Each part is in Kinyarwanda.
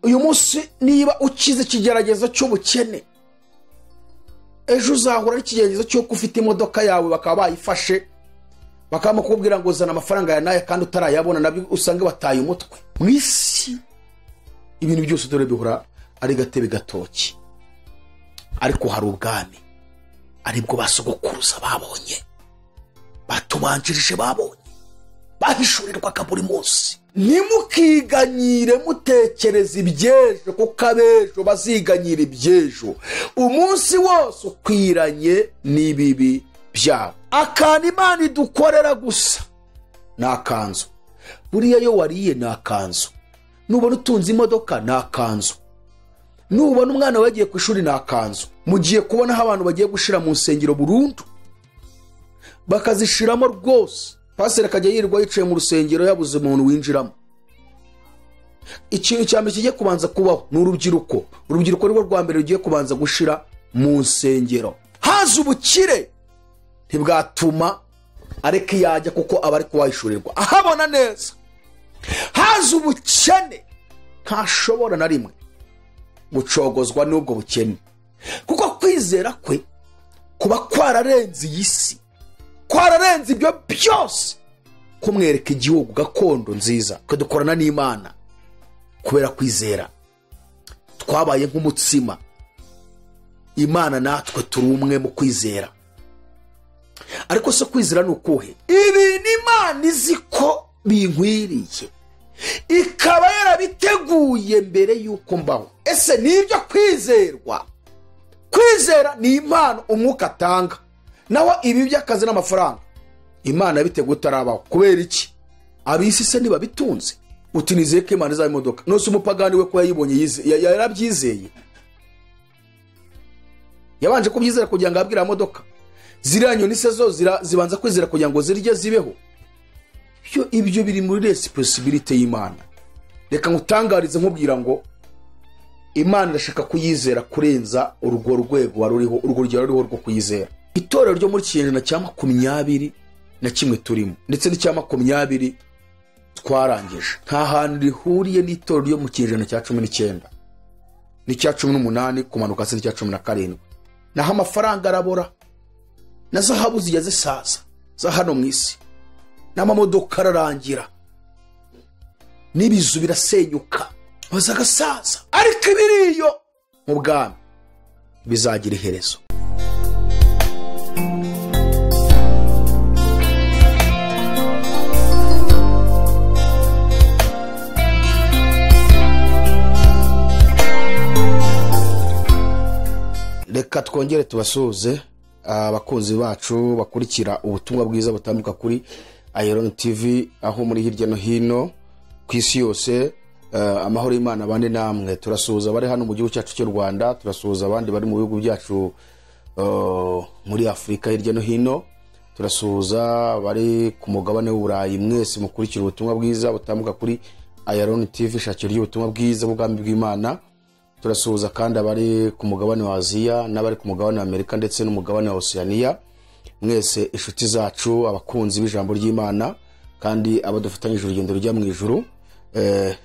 Uyu munsi niba ukize ikigeragezo cy'ubukene, ejo uzahura n'ikigeragezo cy'uko ufite imodoka yawe bakaba bayifashe, bakamukubwira ngo zana amafaranga ya naye kandi utarayabona, nabyo usange bataye umutwe. Mu isi ibintu byose dore bihora ari gatebe gatoki, ariko hari ubwami aribwo basogokuruza babonye, batubanjirije babonye, bahishurirwaga buri munsi. Ntimukiganyire mutekereza iby'ejo, kuko abejo baziganyira iby'ejo. Umunsi wose ukwiranye n'ibibi byabo. Akantu Imana idukorera gusa ni akanzu. Buriya iyo wariye ni akanzu, nubona utunze imodoka ni akanzu, nubona umwana wagiye ku ishuri ni akanzu. Mugiye kubona aho abantu bagiye gushira mu nsengero burundu, bakazishiramo rwose. Pastor akajya yirirwa yicaye mu rusengero yabuze umuntu winjiramo. Ikintu cya mbere kigiye kubanza kubaho ni urubyiruko. Urubyiruko nirwo rwa mbere rugiye kubanza gushira mu nsengero. Haza ubukire ntibwatuma areka yajya, kuko aba ari kuwahishurirwa ahabona neza. Haza ubukene ntashobora na rimwe gucogozwa n'ubwo bukene, kuko kwizera kwe kuba kwararenze iyi si, kwararenze ibyo byose, kumwereka igihugu gakondo nziza. Twe dukorana n'Imana kubera kwizera, twabaye nk'umutsima. Imana natwe turi umwe mu kwizera. Ariko se kwizera ni ukuhe? Ibintu Imana izi ko binkwiriye, ikaba yarabiteguye mbere y'uko mbaho. Ese ni ibyo kwizerwa? Kwizera ni impano umwuka atanga. Naho ibi by'akazi n'amafaranga Imana yabiteguye utarabaho. Kubera iki? Ab'isi se ntibabitunze? Uti nizeye ko Imana izaba imodoka. Nose umupagani we ko yayibonye yarabyizeye, yabanje kubyizera kugira ngo abwire imodoka. Ziriya nyoni se zo zibanza kwizera kugira ngo zirye zibeho. Ibyo biri muri responsibility y'Imana. Reka nkutangarize nkubwira ngo Imana irashaka kuyizera kurenza urwo rwego wari uriho, urwo rugero ruriho rwo kuyizera. Itorero ryo muri kinyejana cya 21 turimo, ndetse n'icya 20 twarangije, nta hantu rihuriye n'itorero ryo mu kinyejana cya 19 n'icya 18 kumanuka se n'icya 17. Naho amafaranga arabora, na zahabu zijya zisaza za hano mu isi, n'amamodoka ararangira, n'ibizu birasenyuka, bazagasaza. Ariko ibiriyo mu bwami bizagira iherezo. Reka twongere tubasuhuze abakunzi bacu bakurikira ubutumwa bwiza butambuka kuri Iron TV, aho muri hirya no hino ku isi yose. Amahoro y'Imana abandi namwe. Turasuhuza abari hano mu gihugu cyacu cy'u Rwanda, turasuhuza abandi bari mu bihugu byacu muri Afurika hirya no hino, turasuhuza abari ku mugabane w'Uburayi. Mwese mukurikira ubutumwa bwiza butambuka kuri Iron TV, shakira ubutumwa bwiza bw'ubwami bw'Imana. Turasuhuza kandi abari ku mugabane wa Aziya n'abari ku mugabane wa Amerika ndetse n'umugabane wa Oceania. Mwese inshuti zacu, abakunzi b'ijambo ry'Imana kandi abadufatanyije urugendo rujya mu ijuru,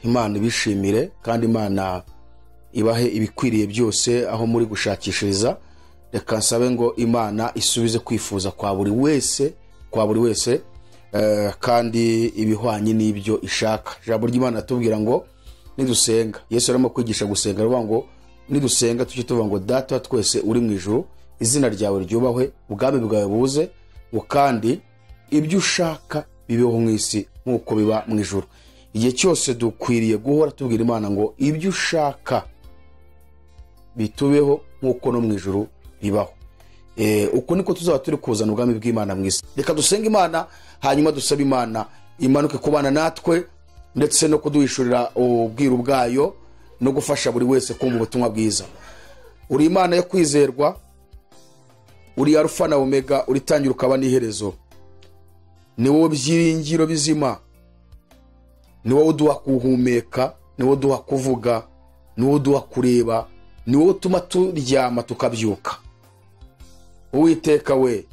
Imana ibishimire kandi Imana ibahe ibikwiriye byose aho muri gushakishiriza. Reka nsabe ngo Imana isubize kwifuza kwa buri wese, kwa buri wese, kandi ibihwanye n'ibyo ishaka. Ijambo ry'Imana atubwira ngo nidusenga, Yesu arimo kwigisha gusenga, aravuga ngo nidusenga tujye tuvuga ngo Data twese uri mu ijuru, izina ryawe ryubahwe, ubwami bwawe buze, kandi ibyo ushaka bibeho mu isi nk'uko biba mu ijuru. Igihe cyose dukwiriye guhora tubwira Imana ngo ibyo ushaka bitubeho nk'uko no mu ijuru bibaho. Uko niko tuzaba turi kuzana ubwami bw'Imana mu isi. Reka dusenge Imana, hanyuma dusabe Imana imanuke kubana natwe, ndetse no kuduhishurira ubwiru bwayo no gufasha buri wese kumva ubutumwa bwiza. Uri Imana yo kwizerwa, uri Alfa na Omega, uri tangira ukaba n'iherezo. Ni wowe byiringiro bizima, ni wowe uduha kuhumeka, ni wowe uduha kuvuga, ni wowe uduha kureba, ni wowe utuma turyama tukabyuka. Uwiteka we,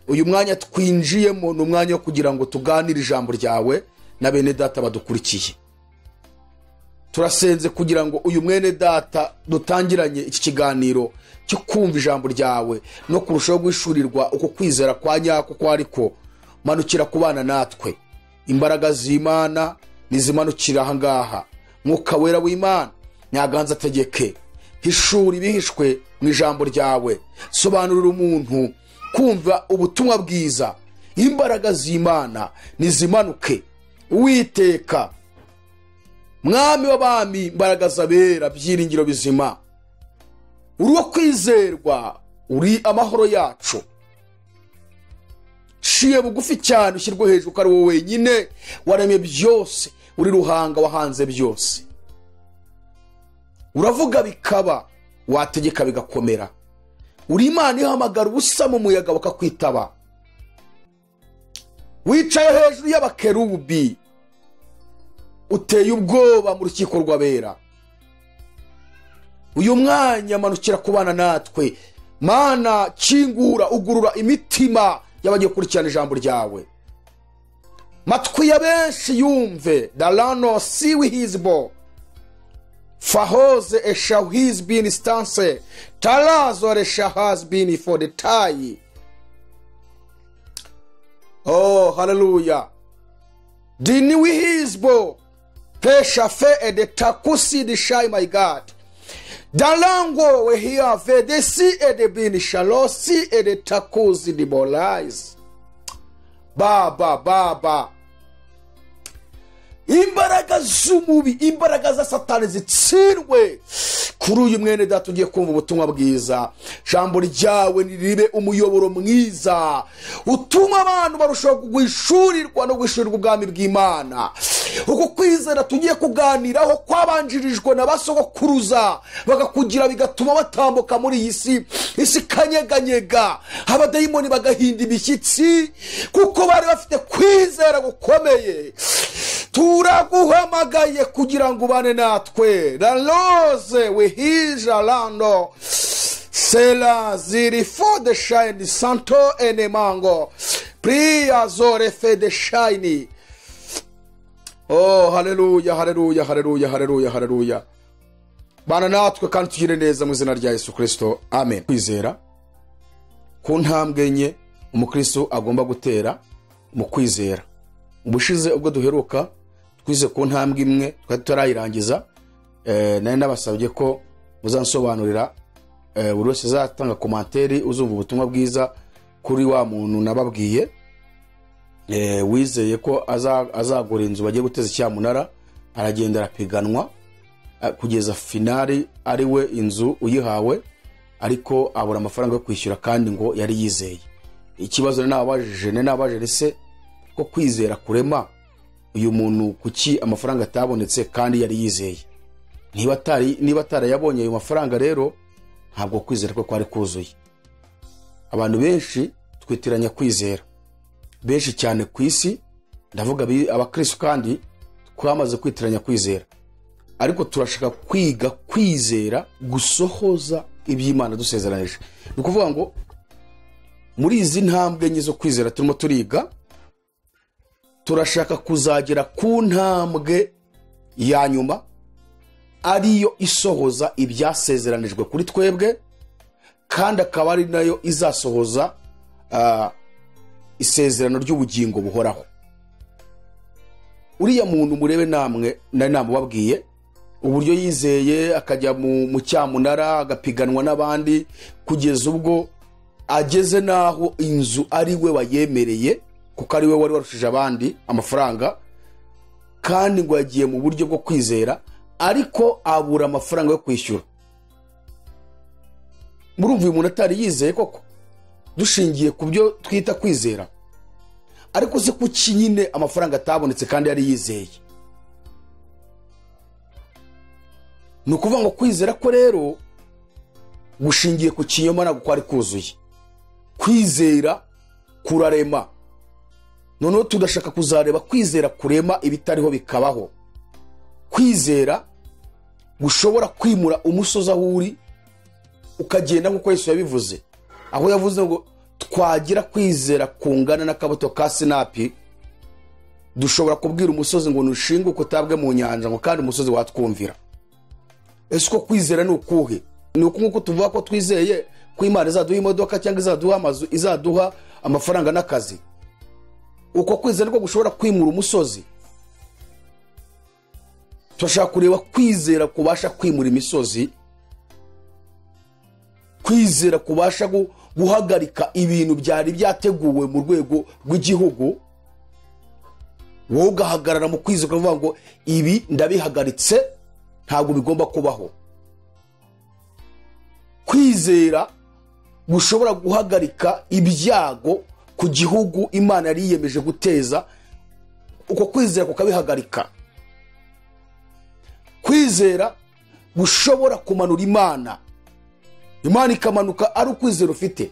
uyu mwanya twinjiyemo ni umwanya wo kugira ngo tuganire ijambo ryawe na bene data badukurikiye. Turasenze kugira ngo uyu mwene data dutangiranye iki kiganiro cyo kumva ijambo ryawe no kurushaho guhishurirwa uko kwizera kwa nyako ko ariko, manukira kubana natwe. Imbaraga z'Imana nizimanukira aha ngaha. Mwuka wera w'Imana nyaganza ategeke, hishura ibihishwe mu ijambo ryawe, sobanurira umuntu kumva ubutumwa bwiza. Imbaraga z'Imana nizimanuke. Uwiteka Mwami w'abami, imbaraga z'abera, byiringiro bizima, uri uwo kwizerwa, uri amahoro yacu. Ciye bugufi cyane, ushyirwe hejuru ko ari wowe wenyine waremye byose, uri ruhanga wahanze byose. Uravuga bikaba, wategeka bigakomera. Uri Imana ihamagara ubusa mu muyaga bakakwitaba. Wicaye hejuru y'abakerubi, uteye ubwoba mu rukiko rw'abera. Uyu mwanya manukira kubana natwe. Mana, kingura, ugurura imitima y'abagiye gukurikirana ijambo ryawe. Matwi ya benshi yumve. Dalano siwi hizbo fahoze eshahiz bin stance talazo reshahaz bin for the tai. Oh, hallelujah. Dini hizbo pesha fe de takusi de shai, my God. Dalango we here ve de si e de bin shalosi e de takusi de bolais. Baba baba. Imbaraga z'umubi, imbaraga za Satani zitsindwe kuri uyu mwene data ugiye kumva ubutumwa bwiza. Jambo ryawe niribe umuyoboro mwiza utuma abantu barushaho guhishurirwa no guhishurirwa ubwami bw'Imana. Uko kwizera tugiye kuganiraho kwabanjirijwe na basogokuruza bagakugira, bigatuma batambuka muri iyi si, isi kanyeganyega, abadayimoni bagahinda imishyitsi kuko bari bafite kwizera gukomeye. Turaguhamagaye kugira ngo ubane natwe. La rose wihija lando sela ziri for the shine santo enemango priya zore fe the shine. Oh, haleluya, haleluya, haleluya, haleluya, haleluya. Bana natwe kandi tugire neza mu izina rya Yesu Kristo, amen. Kwizera ku ntambwe enye umukristo agomba gutera mu kwizera. Ubushize ubwo duheruka twize ku ntambwe imwe twari tutarayirangiza. Nari nabasabye ko muzansobanurira, buri wese azatanga komanteri uzumva ubutumwa bwiza kuri wa muntu nababwiye, wizeye ko azagura inzu bagiye guteza icyamunara, aragenda arapiganwa kugeza finali ari we inzu uyihawe, ariko abura amafaranga yo kwishyura kandi ngo yari yizeye. Ikibazo nababajije se ko kwizera kurema, uyu muntu kuki amafaranga atabonetse kandi yari yizeye? Niba atarayabonye ayo mafaranga rero ntabwo kwizera kwe kwari kuzuye. Abantu benshi twitiranya kwizera, benshi cyane ku isi, ndavuga abakristo kandi twamaze kwitiranya kwizera, ariko turashaka kwiga kwizera gusohoza iby'Imana dusezeranije. Ni ukuvuga ngo muri izi ntambwe enye zo kwizera turimo turiga, turashaka kuzagera ku ntambwe ya nyuma ariyo isohoza ibyasezeranijwe kuri twebwe, kandi akaba ari nayo izasohoza isezerano ry'ubugingo buhoraho. Uriya muntu murebe namwe, nari namubabwiye uburyo yizeye akajya mu cyamunara agapiganwa n'abandi kugeza ubwo ageze naho inzu ari we wayemereye, kuko ari we wari warushije abandi amafaranga, kandi ngo yagiye mu buryo bwo kwizera, ariko abura amafaranga yo kwishyura. Murumva uyu muntu atari yizeye koko, dushingiye ku byo twita kwizera, ariko se kuki nyine amafaranga atabonetse kandi yari yizeye? Ni ukuvuga ngo kwizera ko rero gushingiye ku kinyoma ntabwo kwari kuzuye. Kwizera kurarema. Noneho tudashaka kuzareba kwizera kurema ibitariho bikabaho. Kwizera gushobora kwimura umusozi aho uri ukagenda, nk'uko Yesu yabivuze, aho yavuze ngo twagira kwizera kungana n'akabuto ka sinapi, Dushobora kubwira umusozi ngo nushinguke utabwe mu nyanja, ngo kandi umusozi watwumvira. Ese uko kwizera ni ukuhe? Ni uku nguku tuvuga ko twizeye ko Imana izaduha imodoka cyangwa izaduha amazu, izaduha amafaranga n'akazi. Uko kwizera niko gushobora kwimura umusozi. Turashaka kureba kwizera kubasha kwimura imisozi, kwizera kubasha guhagarika ibintu byari byateguwe mu rwego rw'igihugu, wowe ugahagarara mu kwizera ukavuga ngo ibi ndabihagaritse, ntabwo bigomba kubaho. Kwizera gushobora guhagarika ibyago ku gihugu Imana yari yiyemeje guteza, uko kwizera kukabihagarika. Kwizera gushobora kumanura Imana, Imana ikamanuka ari ukwizera ufite.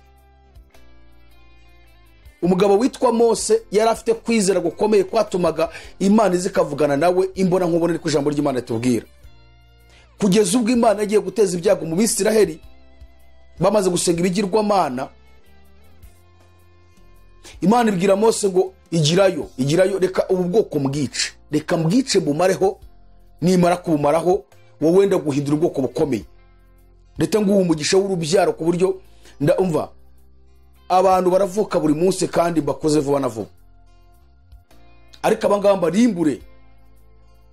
Umugabo witwa Mose yari afite kwizera gukomeye kwatumaga Imana iza ikavugana nawe imbona nkubone, ariko ijambo ry'Imana ritubwira. Kugeza ubwo Imana yagiye guteza ibyago mu Bisiraheli bamaze gusenga ibigirwamana, Imana ibwira Mose ngo igirayo, igirayo, reka ubu bwoko mbwice, reka mbwice bumareho, nimara kubumaraho wowe wenda guhindura ubwoko bukomeye, ndetse nguha umugisha w'urubyaro ku buryo ndumva abantu baravuka buri munsi kandi bakoze vuba na vuba, ariko abangaba barimbure.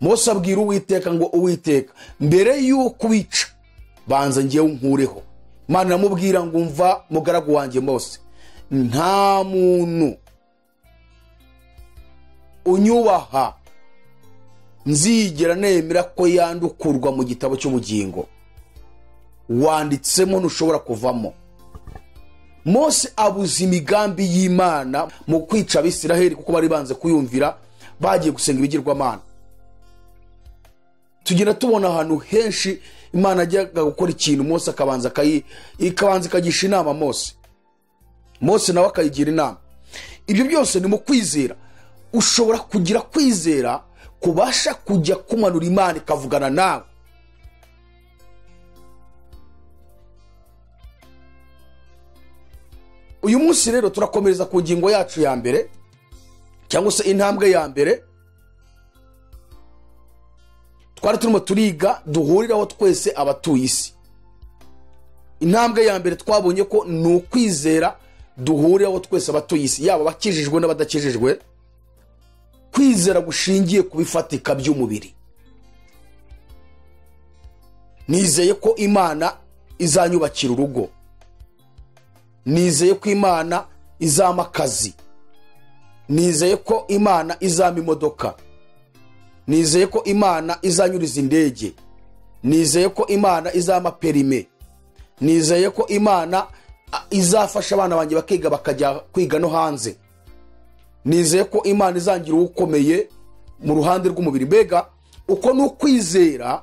Mose abwira Uwiteka ngo Uwiteka, mbere y'uko ubica banza ngewe unkureho. Imana iramubwira ngo umva mugaragu wanjye Mose, nta muntu unyubaha nzigera nemera ko yandukurwa mu gitabo cy'ubugingo, wanditsemo ntushobora kuvamo. Mose abuza imigambi y'Imana mu kwica Abisiraheli kuko bari banze kuyumvira, bagiye gusenga ibigirwamana. Tugenda tubona ahantu henshi Imana ajyaga gukora ikintu, Mose akabanza ikabanza ikagisha inama Mose, Mose nawe akayigira inama. Ibyo byose ni mu kwizera. Ushobora kugira kwizera kubasha kujya kumanura Imana ikavugana nawe. Uyu munsi rero turakomereza ku ngingo yacu ya mbere, cyangwa se intambwe ya mbere twari turimo turiga duhuriraho twese abatuye isi. Intambwe ya mbere twabonye ko ni ukwizera duhuriraho twese abatuye isi, yaba abakijijwe n'abadakijijwe, kwizera gushingiye ku bifatika by'umubiri. Nizeye ko Imana izanyubakira urugo, nizeye ko Imana izampa akazi, nizeye ko Imana izampa imodoka, nizeye ko Imana izanyuriza indege, nizeye ko Imana izampa perime, nizeye ko Imana izafasha abana banjye bakiga bakajya kwiga no hanze, nizeye ko Imana izangira ukomeye mu ruhande rw'umubiri. Mbega uko ni ukwizera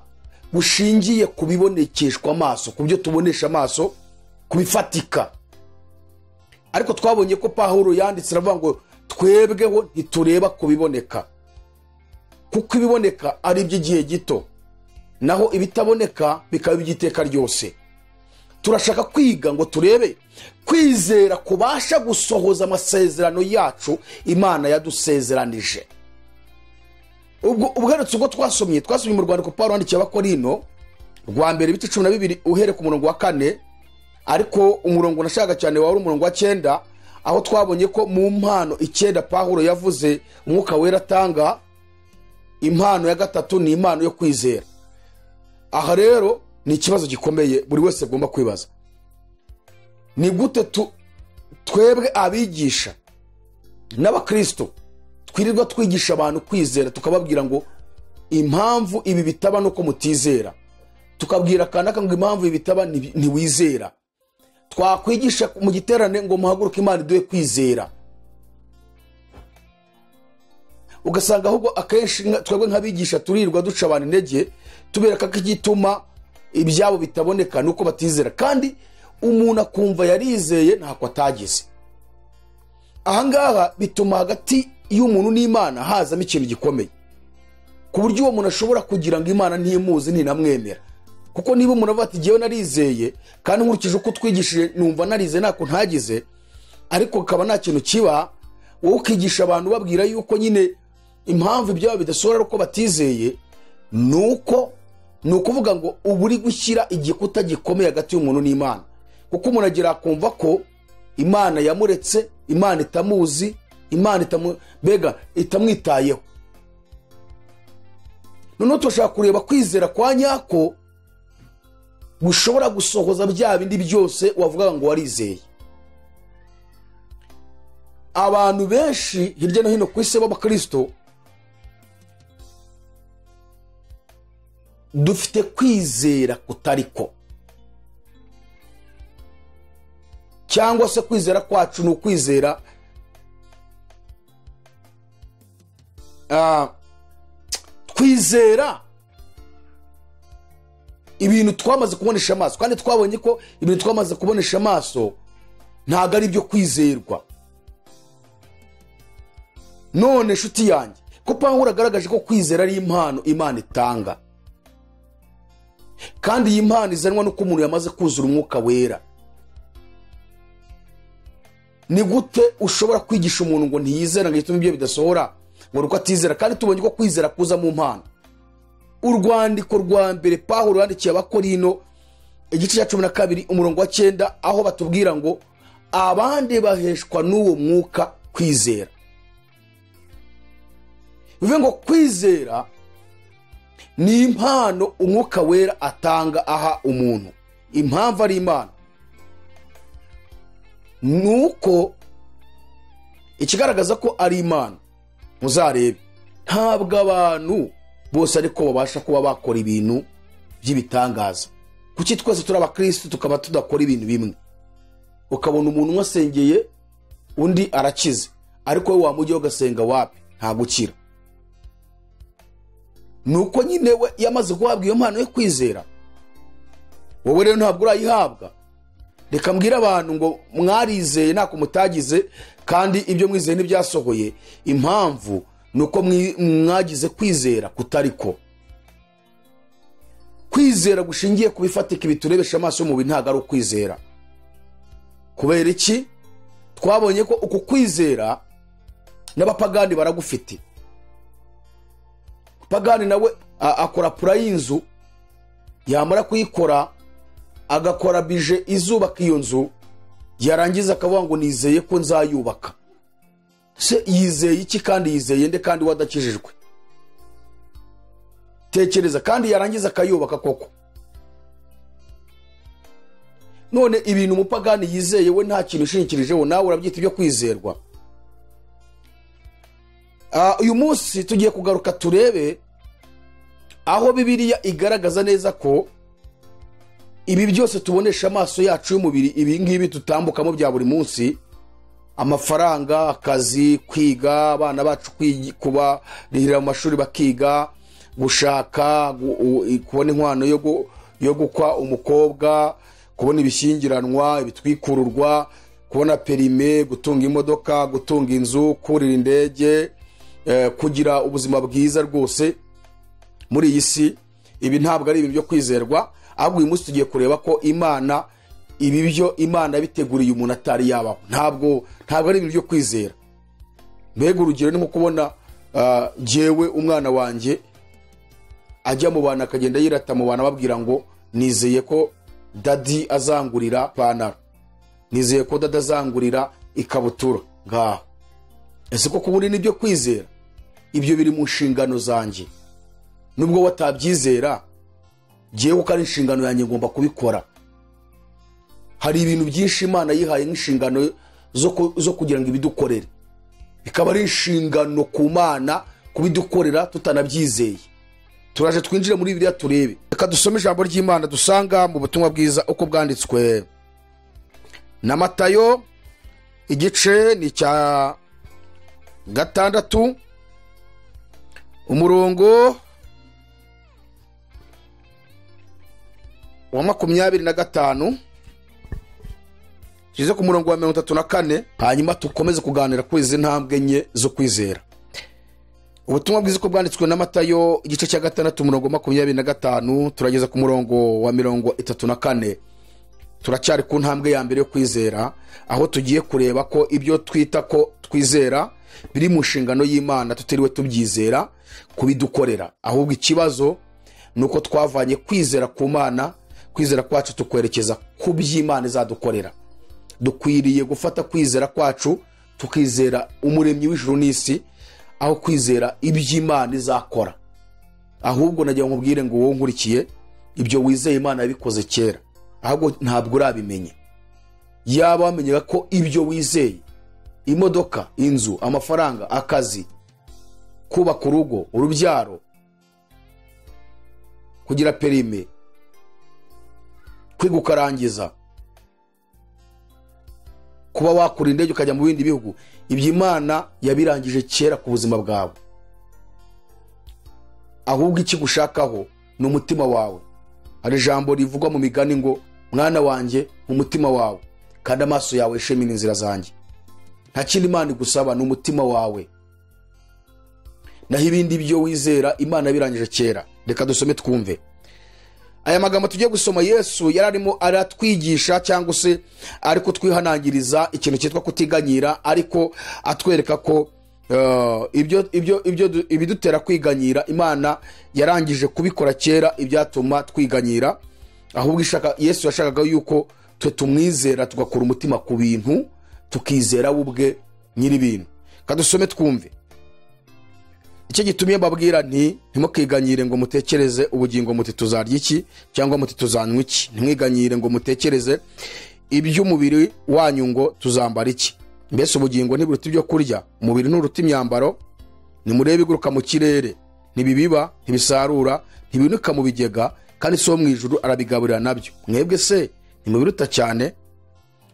gushingiye ku bibonekeshwa amaso, ku byo tubonesha amaso, ku bifatika. Ariko twabonye ko Pawulo yanditse aravuga ngo twebweho ntitureba ku biboneka, kuko ibiboneka ari iby'igihe gito, naho ibitaboneka bikaba iby'iteka ryose. Turashaka kwiga ngo turebe kwizera kubasha gusohoza amasezerano yacu Imana yadusezeranije. Ubwo ubuherutse ubwo twasomye mu rwandiko Pawulo yandikiye Abakorinto rwa mbere ibice 12 uhere ku murongo wa 4, ariko umurongo nashaka cyane wari umurongo wa 9, aho twabonye ko mu mpano 9 Pawulo yavuze Umwuka Wera atanga, impano ya gatatu ni impano yo kwizera. Aha rero ni ikibazo gikomeye buri wese agomba kwibaza. Ni gute twebwe abigisha n'abakristo twirirwa twigisha abantu kwizera, tukababwira ngo impamvu ibi bitaba nuko mutizera, tukabwira kanaka ngo impamvu ibi bitaba ntiwizera, twakwigisha mu giterane ngo muhaguruke Imana iduhe kwizera, ugasanga ahubwo akenshi twebwe nk'abigisha turirwa duca abantu intege tubereka ko igituma ibyabo bitaboneka nuko batizera, kandi umuntu akumva yarizeye ntako atagize. Ahangaha bituma hagati y'umuntu n'Imana hazamo ikintu gikomeye, ku buryo uwo muntu ashobora kugira ngo Imana ntimuzi ntinamwemera. Kuko niba umuntu avuga ati jyewe narizeye kandi nkurikije uko twigishije numva narize ntako ntagize, ariko kaba nta kintu kiba, wowe ukigisha abantu babwira yuko nyine Impamvu ibyabo bidasohora ari uko batizeye, nuko ni ukuvuga ngo uba uri gushyira igikuta gikomeye hagati y'umuntu n'Imana, kuko umuntu agira akumva ko Imana yamuretse, Imana itamuzi, Imana mbega itamwitayeho. Noneho turashaka kureba kwizera kwa nyako gushobora gusohoza bya bindi byose wavugaga ngo warizeye. Abantu benshi hirya no hino ku isi b'abakristo dufite kwizera kutariko, cyangwa se kwizera kwacu ni ukwizera twizera ibintu twamaze kubonesha amaso, kandi twabonye ko ibintu twamaze kubonesha amaso ntago ari ibyo kwizerwa. None nshuti yanjye, ko Pawulo agaragaje ko kwizera ari impano Imana itanga, kandi iyi mpano izanwa nuko umuntu yamaze kuzura umwuka wera. Ni gute ushobora kwigisha umuntu ngo ntiyizera ngo gitume ibyo bidasohora, ngo nuko atizera, kandi tubonye ko kwizera kuza mu mpano? Urwandiko rwa mbere Pawulo yandikiye Abakorino igice cya 12 umurongo wa 9, aho batubwira ngo abandi baheshwa n'uwo mwuka kwizera. Bivuze ngo kwizera ni impano umwuka wera atanga aha umuntu. Impamvu ari impano nuko ikigaragaza ko ari impano, muzarebe ntabwo abantu bose ariko babasha kuba bakora ibintu by'ibitangaza. Kuki twese turi abakristo tukaba tudakora ibintu bimwe? Ukabona umuntu umwe asengeye undi arakize, ariko wowe wamujyaho ugasenga wapi, nta gukira. Nuko nyine we yamaze guhabwa iyo mpano yo kwizera, wowe rero ntabwo urayihabwa. Reka mbwira abantu ngo mwarizeye ntako mutagize, kandi ibyo mwizeye ntibyasohoye. Impamvu nuko mwagize kwizera kutariko. Kwizera gushingiye ku bifatika biturebesha amaso y'umubiri ntabwo ari ukwizera. Kubera iki? Twabonye ko uku kwizera n'abapagani baragufite. Pagani nawe akora pura y'inzu, yamara kuyikora agakora bije izubaka iyo nzu, yarangiza akavuga ngo nizeye ko nzayubaka. Se yizeye iki kandi yizeye nde kandi wadakijijwe? Tekereza, kandi yarangiza akayubaka koko. None ibintu umupagani yizeye we nta kintu ushingikirijeho, nawe urabyita ibyo kwizerwa. Uyu munsi tugiye kugaruka turebe aho Bibiliya igaragaza neza ko ibi byose tubonesha amaso yacu y'umubiri, ibi ngibi tutambukamo bya buri munsi, amafaranga, akazi, kwiga, abana bacu kubarihira mu mashuri bakiga, gushaka, kubona inkwano yo gukwa umukobwa, kubona ibishyingiranwa, ibitwikururwa, kubona perime, gutunga imodoka, gutunga inzu, kurira indege, kugira ubuzima bwiza rwose muri iyi si, ibi ntabwo ari ibintu byo kwizerwa. Ahubwo uyu munsi tugiye kureba ko Imana ibi byo Imana yabiteguriye umuntu atari yabaho, ntabwo ari ibintu byo kwizera. Mbega urugero ni nko kubona jyewe umwana wanjye ajya mu bantu akagenda yirata mu bantu ababwira ngo nizeye ko dadi azangurira ipantaro, nizeye ko dadi azangurira ikabutura. Ngaho ese ko kubundi nibyo kwizera? Ibyo biri mu nshingano zanjye, nubwo watabyizera jyewe uko ari inshingano yanjye ngomba kubikora. Hari ibintu byinshi Imana yihaye nk'inshingano zo kugira ngo ibidukorere, bikaba ari inshingano ku Mana kubidukorera tutanabyizeye. Turaje twinjire muri Bibiliya turebe. Reka dusome ijambo ry'Imana dusanga mu butumwa bwiza uko bwanditswe na Matayo, igice ni cya 6 umurongo wa 25 tuze ku murongo wa 34, hanyuma tukomeze kuganira kuri izi ntambwe enye zo kwizera. Ubutumwa bwiza uko bwanditswe na Matayo igice cya 6 umurongo wa 25 turageza ku murongo wa 34. Turacyari ku ntambwe ya mbere yo kwizera, aho tugiye kureba ko ibyo twita ko twizera Biri mu nshingano y'Imana tutiriwe tubyizera kubidukorera. Ahubwo ikibazo ni uko twavanye kwizera ku Mana, kwizera kwacu tukwerekeza ku by'Imana izadukorera. Dukwiriye gufata kwizera kwacu tukizera umuremyi w'ijuru n'isi, aho kwizera iby'Imana izakora. Ahubwo nagira ngo nkubwire ngo wowe nkurikiye, ibyo wizeye Imana yabikoze kera, ahubwo ntabwo urabimenya. Yaba wamenyaga ko ibyo wizeye, imodoka, inzu, amafaranga, akazi, kubaka urugo, urubyaro, kugira perime, kwiga ukarangiza, kuba wakura indege ukajya mu bindi bihugu, ibyo Imana yabirangije kera ku buzima bwawe. Ahubwo ikigushakaho ni umutima wawe. Hari ijambo rivugwa mu migani ngo mwana wanjye umutima wawe, kandi amaso yawe yishimire inzira zanjye. Nta kindi Imana igusaba, ni umutima wawe. Naho ibindi byo wizera Imana yabirangije kera. Reka dusome twumve aya magambo tugiye gusoma. Yesu yari arimo aratwigisha cyangwa se ari kutwihanangiriza ikintu cyitwa kutiganyira, ariko atwereka ko ibyo ibyo ibyo ibidutera kwiganyira Imana yarangije kubikora kera, ibyatuma twiganyira. Ahubwo ishaka, Yesu yashakaga yuko twe tumwizera, tugakura umutima ku bintu, tukizera we ubwe nyir'ibintu. Kadusome twumve. Icyo gitumye mbabwira nti ntimukiganyire ngo mutekereze ubugingo muti tuzarya iki, cyangwa muti tuzanywa iki. Ntimwiganyire ngo mutekereze iby'umubiri wanyu ngo tuzambara iki. Mbese ubugingo ntiburuta ibyo kurya, umubiri nturuta imyambaro? Nimurebe iguruka mu kirere, ntibibiba, ntibisarura, ntibinuka mu bigega, kandi so mu ijuru arabigaburira nabyo. Mwebwe se ntimubiruta cyane?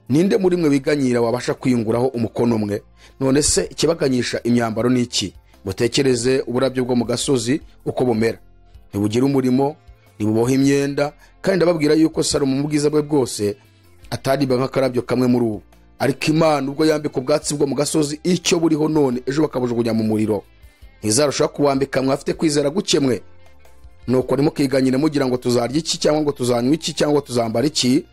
Ninde muri mwe biganyira wabasha kwiyunguraho umukono umwe? None se ikibaganyisha imyambaro ni iki? Mutekereze uburabyo bwo mu gasozi uko bumera, ntibugira umurimo, ntibuboha imyenda, kandi ndababwira yuko Salomo mu bwiza bwe bwose atariba nk'akarabyo kamwe muri ubu. Ariko Imana ubwo yambika ubwatsi bwo mu gasozi icyo buriho none, ejo bakabujugunya mu muriro, ntizarushaho kuwambika mwafite kwizera gukemwe? Nuko ntimukiganyire mugira ngo tuzarya iki, cyangwa ngo tuzanywa iki, cyangwa tuzambara iki,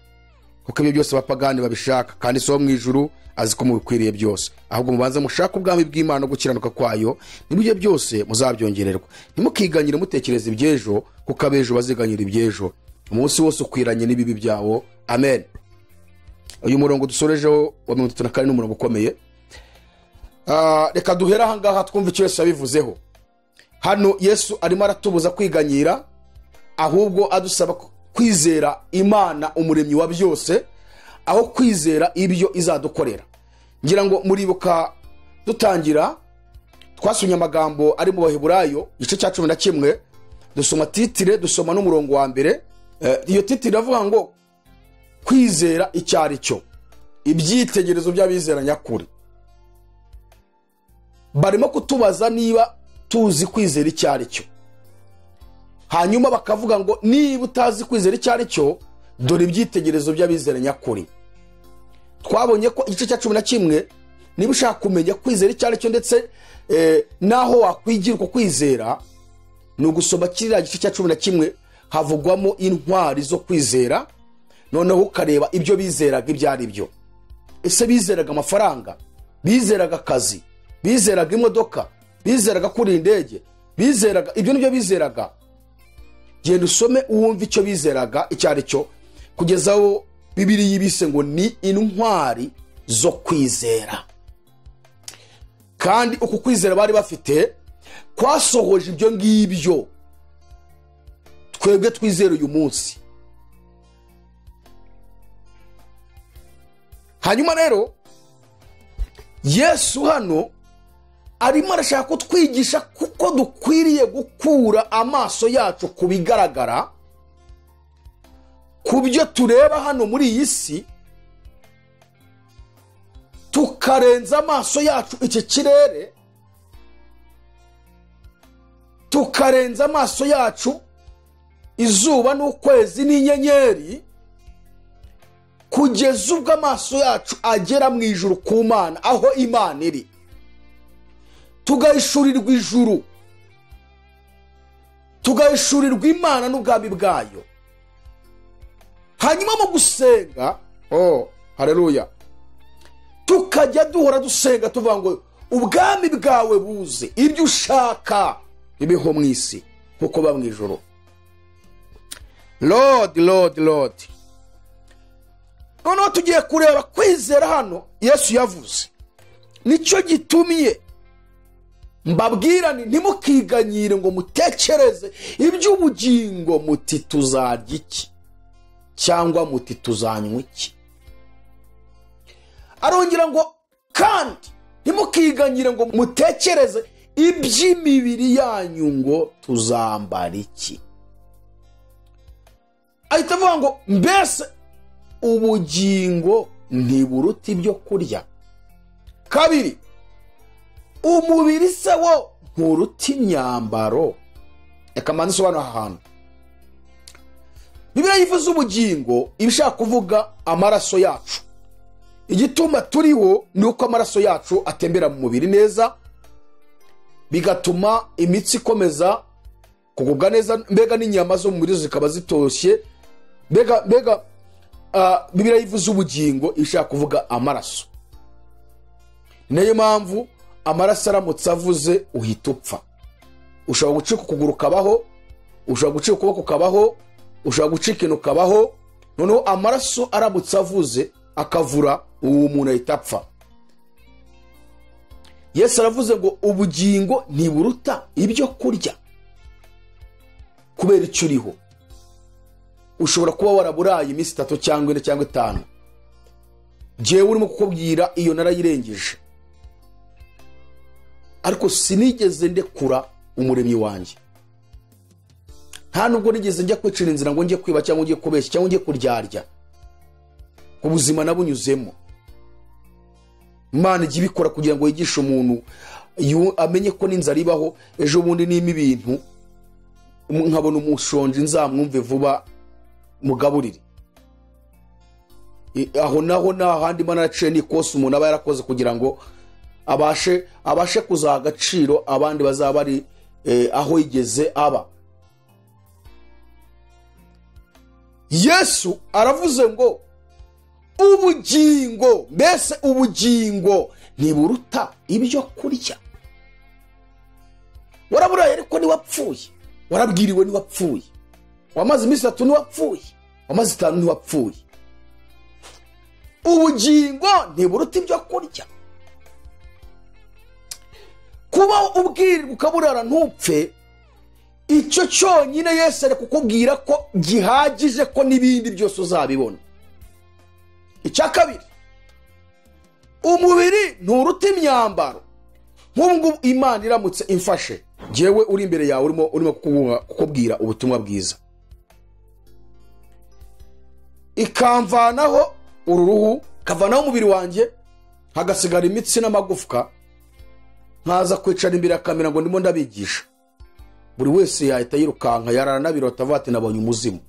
kuko ibyo byose abapagani babishaka, kandi so mu ijuru azi ko mubikwiriye byose. Ahubwo mubanze mushake ubwami bw'Imana no gukiranuka kwayo, nibyo byose muzabyongererwa. Ntimukiganyire mutekereza iby'ejo, kuko abejo baziganyira iby'ejo. Umunsi wose ukwiranye n'ibibi byawo. Amen. Uyu murongo dusorejeho wa 34 ni umurongo ukomeye. Reka duhere aha ngaha twumve icyo Yesu yabivuzeho. Hano Yesu arimo aratubuza kwiganyira, ahubwo adusaba kwizera Imana umuremyi wa byose, aho kwizera ibyo izadukorera. Ngira ngo muribuka dutangira twasomye amagambo ari mu Baheburayo igice cya 11, dusoma titire, dusoma n'umurongo wa mbere. Iyo titire iravuga ngo kwizera icyo ari cyo, ibyitegerezo by'abizera nyakuri. Barimo kutubaza niba tuzi kwizera icyo ari cyo, hanyuma bakavuga ngo niba utazi kwizera icyo ari cyo, dore ibyitegerezo by'abizera nyakuri. Twabonye ko igice cya 11, niba ushaka kumenya kwizera icyo ari cyo ndetse naho wakwigira uko kwizera, ni ugusoma kiriya gice cya 11, havugwamo intwari zo kwizera. Noneho ukareba ibyo bizeraga ibyo ari byo. Ese bizeraga amafaranga, bizeraga akazi, bizeraga imodoka, bizeraga kuri indege, bizeraga ibyo nibyo bizeraga? Genda usome uwumve icyo bizeraga icyo ari cyo, kugeza aho Bibiliya yibise ngo ni intwari zo kwizera. Kandi uku kwizera bari bafite kwasohoje ibyo ngibyo twebwe twizera uyu munsi. Hanyuma rero Yesu hano arimo arashaka kutwigisha kuko dukwiriye gukura amaso yacu ku bigaragara, ku byo tureba hano muri iyi si, tukarenza amaso yacu iki kirere, tukarenza amaso yacu izuba n'ukwezi n'inyenyeri, kugeza ubwo amaso yacu agera mu ijuru ku Mana, aho Imana iri, tugahishurirwa ijuru, tugahishurirwa Imana n'ubwami bwayo. Hanyuma mu gusenga, oh haleluya, tukajya duhora dusenga tuvuga ngo Ubwami bwawe buze, ibyo ushaka bibeho mu isi nkuko ba mu ijuru. Lord, Lord, Lord. Noneho tugiye kureba kwizera hano Yesu yavuze. Nicyo gitumye mbabwira nti ntimukiganyire ngo mutekereze iby'ubugingo muti tuzarya iki cyangwa muti tuzanywa iki. Arongera ngo kandi ntimukiganyire ngo mutekereze iby'imibiri yanyu ngo tuzambara iki. Ahita avuga ngo mbese ubugingo ntiburuta ibyo kurya? Kabiri, umubiri se wo nturuta imyambaro? Reka mbanze nsobanure aha hantu. Bibiliya yivuze ubugingo iba ishaka kuvuga amaraso yacu. Igituma turiho ni uko amaraso yacu atembera mu mubiri neza, bigatuma imitsi ikomeza kugubwa neza, mbega n'inyama zo mu mubiri zikaba zitoshye. Mbega Bibiliya yivuze ubugingo ishaka kuvuga amaraso. Niyo mpamvu amaraso aramutse avuze uhita upfa. Ushobora gucika ukuguru kabaho, ushobora gucika ukuboko kabaho, ushobora gucika ino kabaho. Noneho amaraso aramutse avuze akavura, uwo muntu ahita apfa. Yesu aravuze ngo ubugingo ntiburuta ibyo kurya. Kubera icyo uriho, ushobora kuba waraburaye iminsi 3 cyangwa 4 cyangwa 5. Jewe urimo kukubwira iyo narayirengeje, ariko sinigeze ndekura umuremyi wanjye. Nta nubwo nigeze njya kwicira inzira ngo njye kwiba cyangwa njye kubeshya cyangwa njye kuryarya. Ubuzima nabunyuzemo. Imana ijya ibikora kugira ngo yigishe umuntu amenye ko n'inzara ibaho. Ejo bundi nima ibintu nkabona umushonji nzamwumve vuba mugaburire. Aho naho nta handi Imana yaciye ni ikosa umuntu aba yarakoze kugira ngo abashe kuzaha agaciro abandi bazaba bari aho yigeze aba. Yesu aravuze ngo ubugingo, mbese ubugingo ntiburuta ibyo kurya? Waraburaye ariko ntiwapfuye, warabwiriwe ntiwapfuye, wamaze iminsi 3 ntiwapfuye, wamaze 5 ntiwapfuye. Ubugingo ntiburuta ibyo kurya. Kuba ubwirirwa ukaburara ntupfe, icyo cyonyine Yesu ari kukubwira ko gihagije, ko n'ibindi byose uzabibona. Icya kabiri, umubiri nturuta imyambaro. Nk'ubu ngubu Imana iramutse imfashe, jewe uri imbere yawe urimo kukubwira ubutumwa bwiza, ikamvanaho uru ruhu, ikavanaho umubiri wanjye, hagasigara imitsi n'amagufwa, nkaza kwicara imbere ya kamera ngo ndimo ndabigisha, buri wese yahita yirukanka, yaranabirota avuga ati nabonye umuzimu.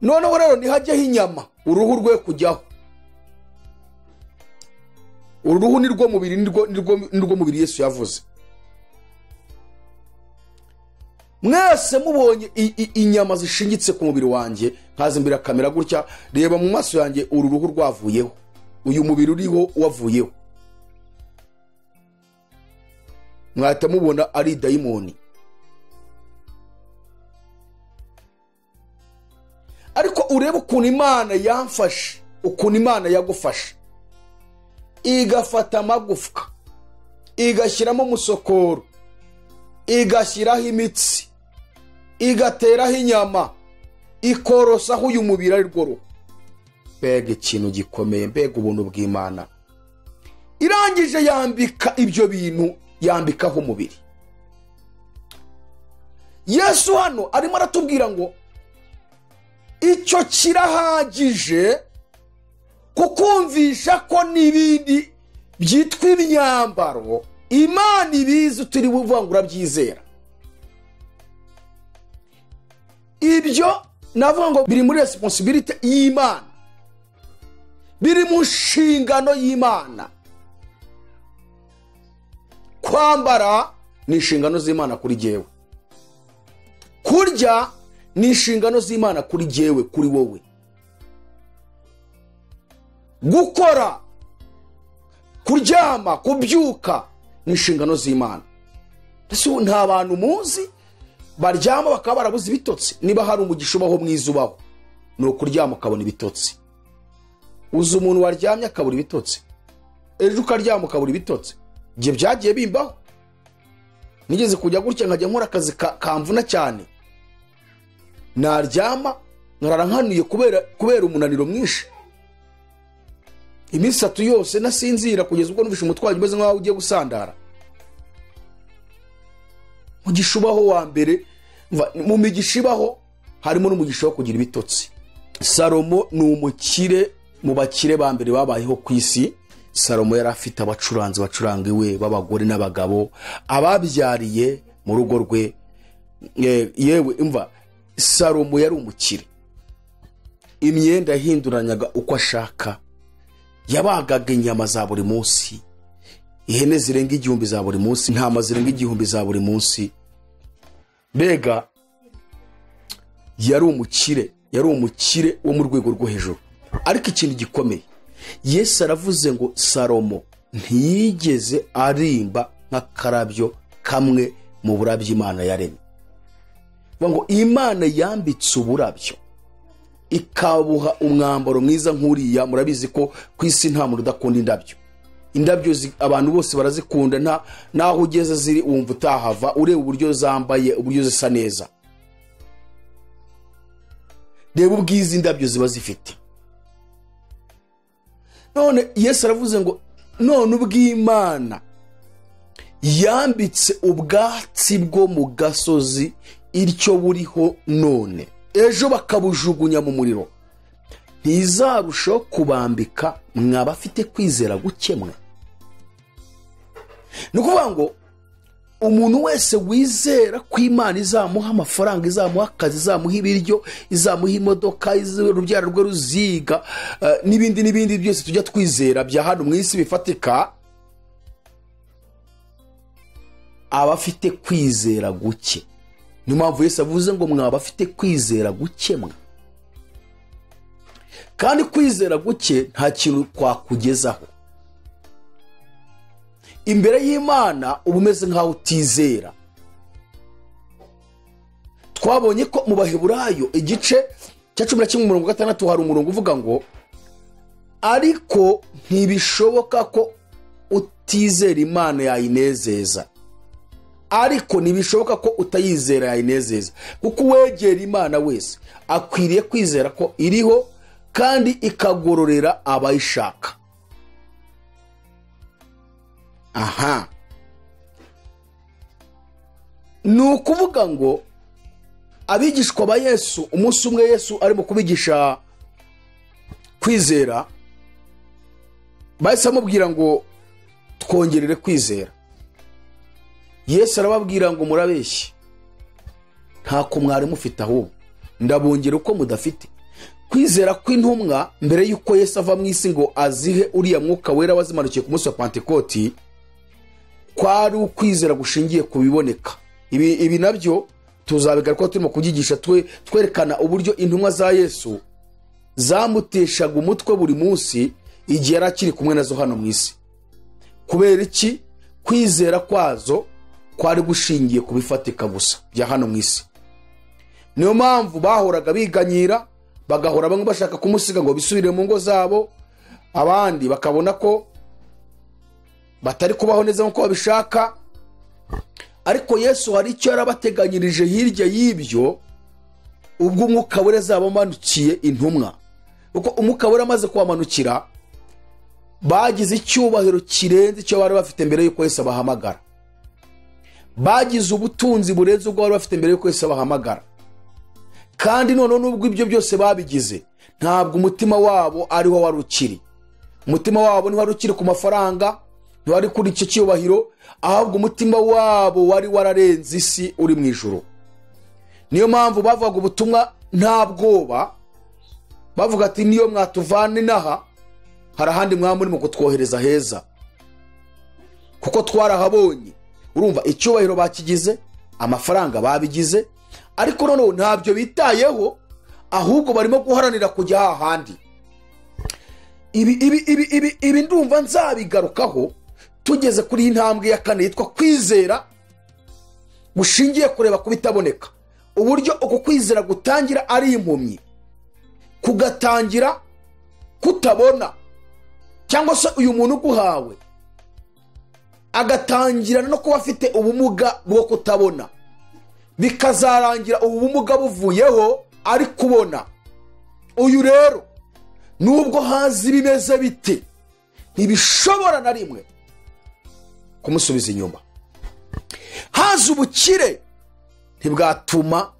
Noneho rero ntihajyeho inyama, uruhu rwe kujyaho. Uru ruhu nirwo mubiri, nirwo mubiri Yesu yavuze. Mwese mubonye inyama zishingitse ku mubiri wanjye, nkaza imbere ya kamera gutya, reba mu maso yanjye uru ruhu rwavuyeho, uyu mubiri uriho wavuyeho, mwahita mubona ari dayimoni. Ariko urebe ukuntu Imana yamfashe, ukuntu Imana yagufashe, igafata amagufwa, igashyiramo umusokoro, igashyiraho imitsi, igateraho inyama, ikorosaho uyu mubiri ari rwo ruhu. Mbega ikintu gikomeye, mbega ubuntu bw'Imana. Irangije yambika ibyo bintu, yambikaho umubiri. Yesu hano arimo aratubwira ngo icyo kirahagije kukumvisha ko n'ibindi byitwa imyambaro Imana ibizi, utiri buvuga ngo urabyizera. Ibyo navuga ngo biri muri responsibility y'Imana, biri mu nshingano y'Imana. Kwambara ni inshingano z'Imana kuri jyewe, kurya ni inshingano z'Imana kuri jyewe, kuri wowe. Gukora Kuryama, kubyuka ni inshingano z'Imana. Ese nta bantu muzi baryama bakaba barabuze ibitotsi? Niba hari umugisha ubaho mwiza ubaho, ni ukuryama ukabona ibitotsi. Uzi umuntu waryamye akabura ibitotsi? Ejo ukaryama ukabura ibitotsi. Ibyo byagiye bimbaho. Nigeze kujya gutya nkajya nkora akazi kamvuna cyane, naryama nkarara nkanuye kubera umunaniro mwinshi. Iminsi 3 yose nasinzira kugeza ubwo numvise umutwe wanjye umeze nk'aho ugiye gusandara. Umugisha ubaho wa mbere, mu migisha ibaho harimo n'umugisha wo kugira ibitotsi. Salomo ni umukire mu bakire ba mbere babayeho ku isi. Salomo yari afite abacuranzi bacuranga iwe b'abagore n'abagabo, ababyariye mu rugo rwe. Yewe imva, Salomo yari umukire. Imyenda yahinduranyaga uko ashaka, yabagaga inyama za buri munsi, ihene zirenga 1000 za buri munsi, intama zirenga 1000 za buri munsi. Mbega yari umukire, yari umukire wo mu rwego rwo hejuru. Ariko ikintu gikomeye, Yesu aravuze ngo Salomo ntiyigeze arimba nk'akarabyo kamwe mu burabyo Imana yaremye. Ngo Imana yambitse uburabyo ikabuha umwambaro mwiza nk'uriya. Murabizi ko ku isi nta muntu udakunda indabyo. Indabyo abantu bose barazikunda, naho ugeze ziri wumva utahava, ureba uburyo zambaye, uburyo zisa neza. Reba ubwiza indabyo ziba zifite. None Yesu aravuze ngo none ubw'Imana yambitse ubwatsi bwo mu gasozi ityo buriho none, ejo bakabujugunya mu muriro, ntizarushaho kubambika mwabafite kwizera gukemwa? Ni ukuvuga ngo umuntu wese wizera ko Imana izamuha amafaranga, izamuha akazi, izamuha ibiryo, izamuha imodoka, urubyaro rwe ruziga, n'ibindi n'ibindi byose tujya twizera bya hano mu isi bifatika, aba afite kwizera guke. Niyo mpamvu Yesu avuze ngo mwaba afite kwizera gukemwa. Kandi kwizera guke nta kintu kwakugezaho. Imbere y'Imana uba umeze nkaho utizera. Twabonye ko mu Baheburayo igice cya 11:6 hari umurongo uvuga ngo ariko ntibishoboka ko utizera Imana yayinezeza. Ariko ntibishoboka ko utayizera yayinezeza, kuko uwegera Imana wese akwiriye kwizera ko iriho kandi ikagororera abayishaka. Aha ni ukuvuga ngo abigishwa ba Yesu, umunsi umwe Yesu arimo kubigisha kwizera, bahise bamubwira ngo twongerere kwizera. Yesu arababwira ngo murabeshye, ntako mwari mufite, ahubwo ndabongera uko mudafite. Kwizera kw'intumwa mbere y'uko Yesu ava mu isi ngo azihe uriya mwuka wera wazimanukiye ku munsi wa Pentekoti, kwari ukwizera gushingiye ku biboneka. Ibi nabyo tuzabigaruka turimo kubyigisha, twerekana uburyo intumwa za Yesu zamuteshaga umutwe buri munsi igihe yari akiri kumwe nazo hano mu isi. Kubera iki? Kwizera kwazo kwari gushingiye ku bifatika gusa bya hano mu isi. Niyo mpamvu bahoraga biganyira, bagahora bamwe bashaka kumusiga ngo bisubire mu ngo zabo, abandi bakabona ko batari kubaho neza nkuko babishaka. Ariko Yesu hari icyo yarabateganyirije hirya y'ibyo, ubwo umwuka wera azabamanukiye intumwa. Kuko umwuka wera amaze kubamanukira, bagize icyubahiro kirenze icyo bari bafite mbere y'uko Yesu abahamagara. Bagize ubutunzi burenze ubwo bari bafite mbere y'uko Yesu abahamagara. Kandi none nubwo ibyo byose babigize, ntabwo umutima wabo ariho wari ukiri. Umutima wabo ntiwari ukiri ku mafaranga, ntiwari kuri icyo cyubahiro, ahubwo umutima wabo wari wararenze isi uri mu ijuru. Niyo mpamvu bavuga ubutumwa nta bwoba, bavuga ati niyo mwatuvana inaha hari ahandi mwamurimo kutwohereza heza, kuko twarahabonye. Urumva icyubahiro bakigize, amafaranga babigize, ariko noneho ntabyo bitayeho, ahubwo barimo guharanira kujya hahandi. Ibi ibi ibi ibi ibi ndumva nzabigarukaho tugeze kuri iyi ntambwe ya kane yitwa kwizera gushingiye kureba ku bitaboneka. Uburyo uku kwizera gutangira ari impumyi, kugatangira kutabona, cyangwa se uyu muntu uguhawe agatangira no kuba afite ubumuga bwo kutabona, bikazarangira ubu bumuga buvuyeho ari kubona. Uyu rero nubwo hazi bimeze bite, ntibishobora na rimwe kumusubiza inyuma. Haza ubukire ntibwatuma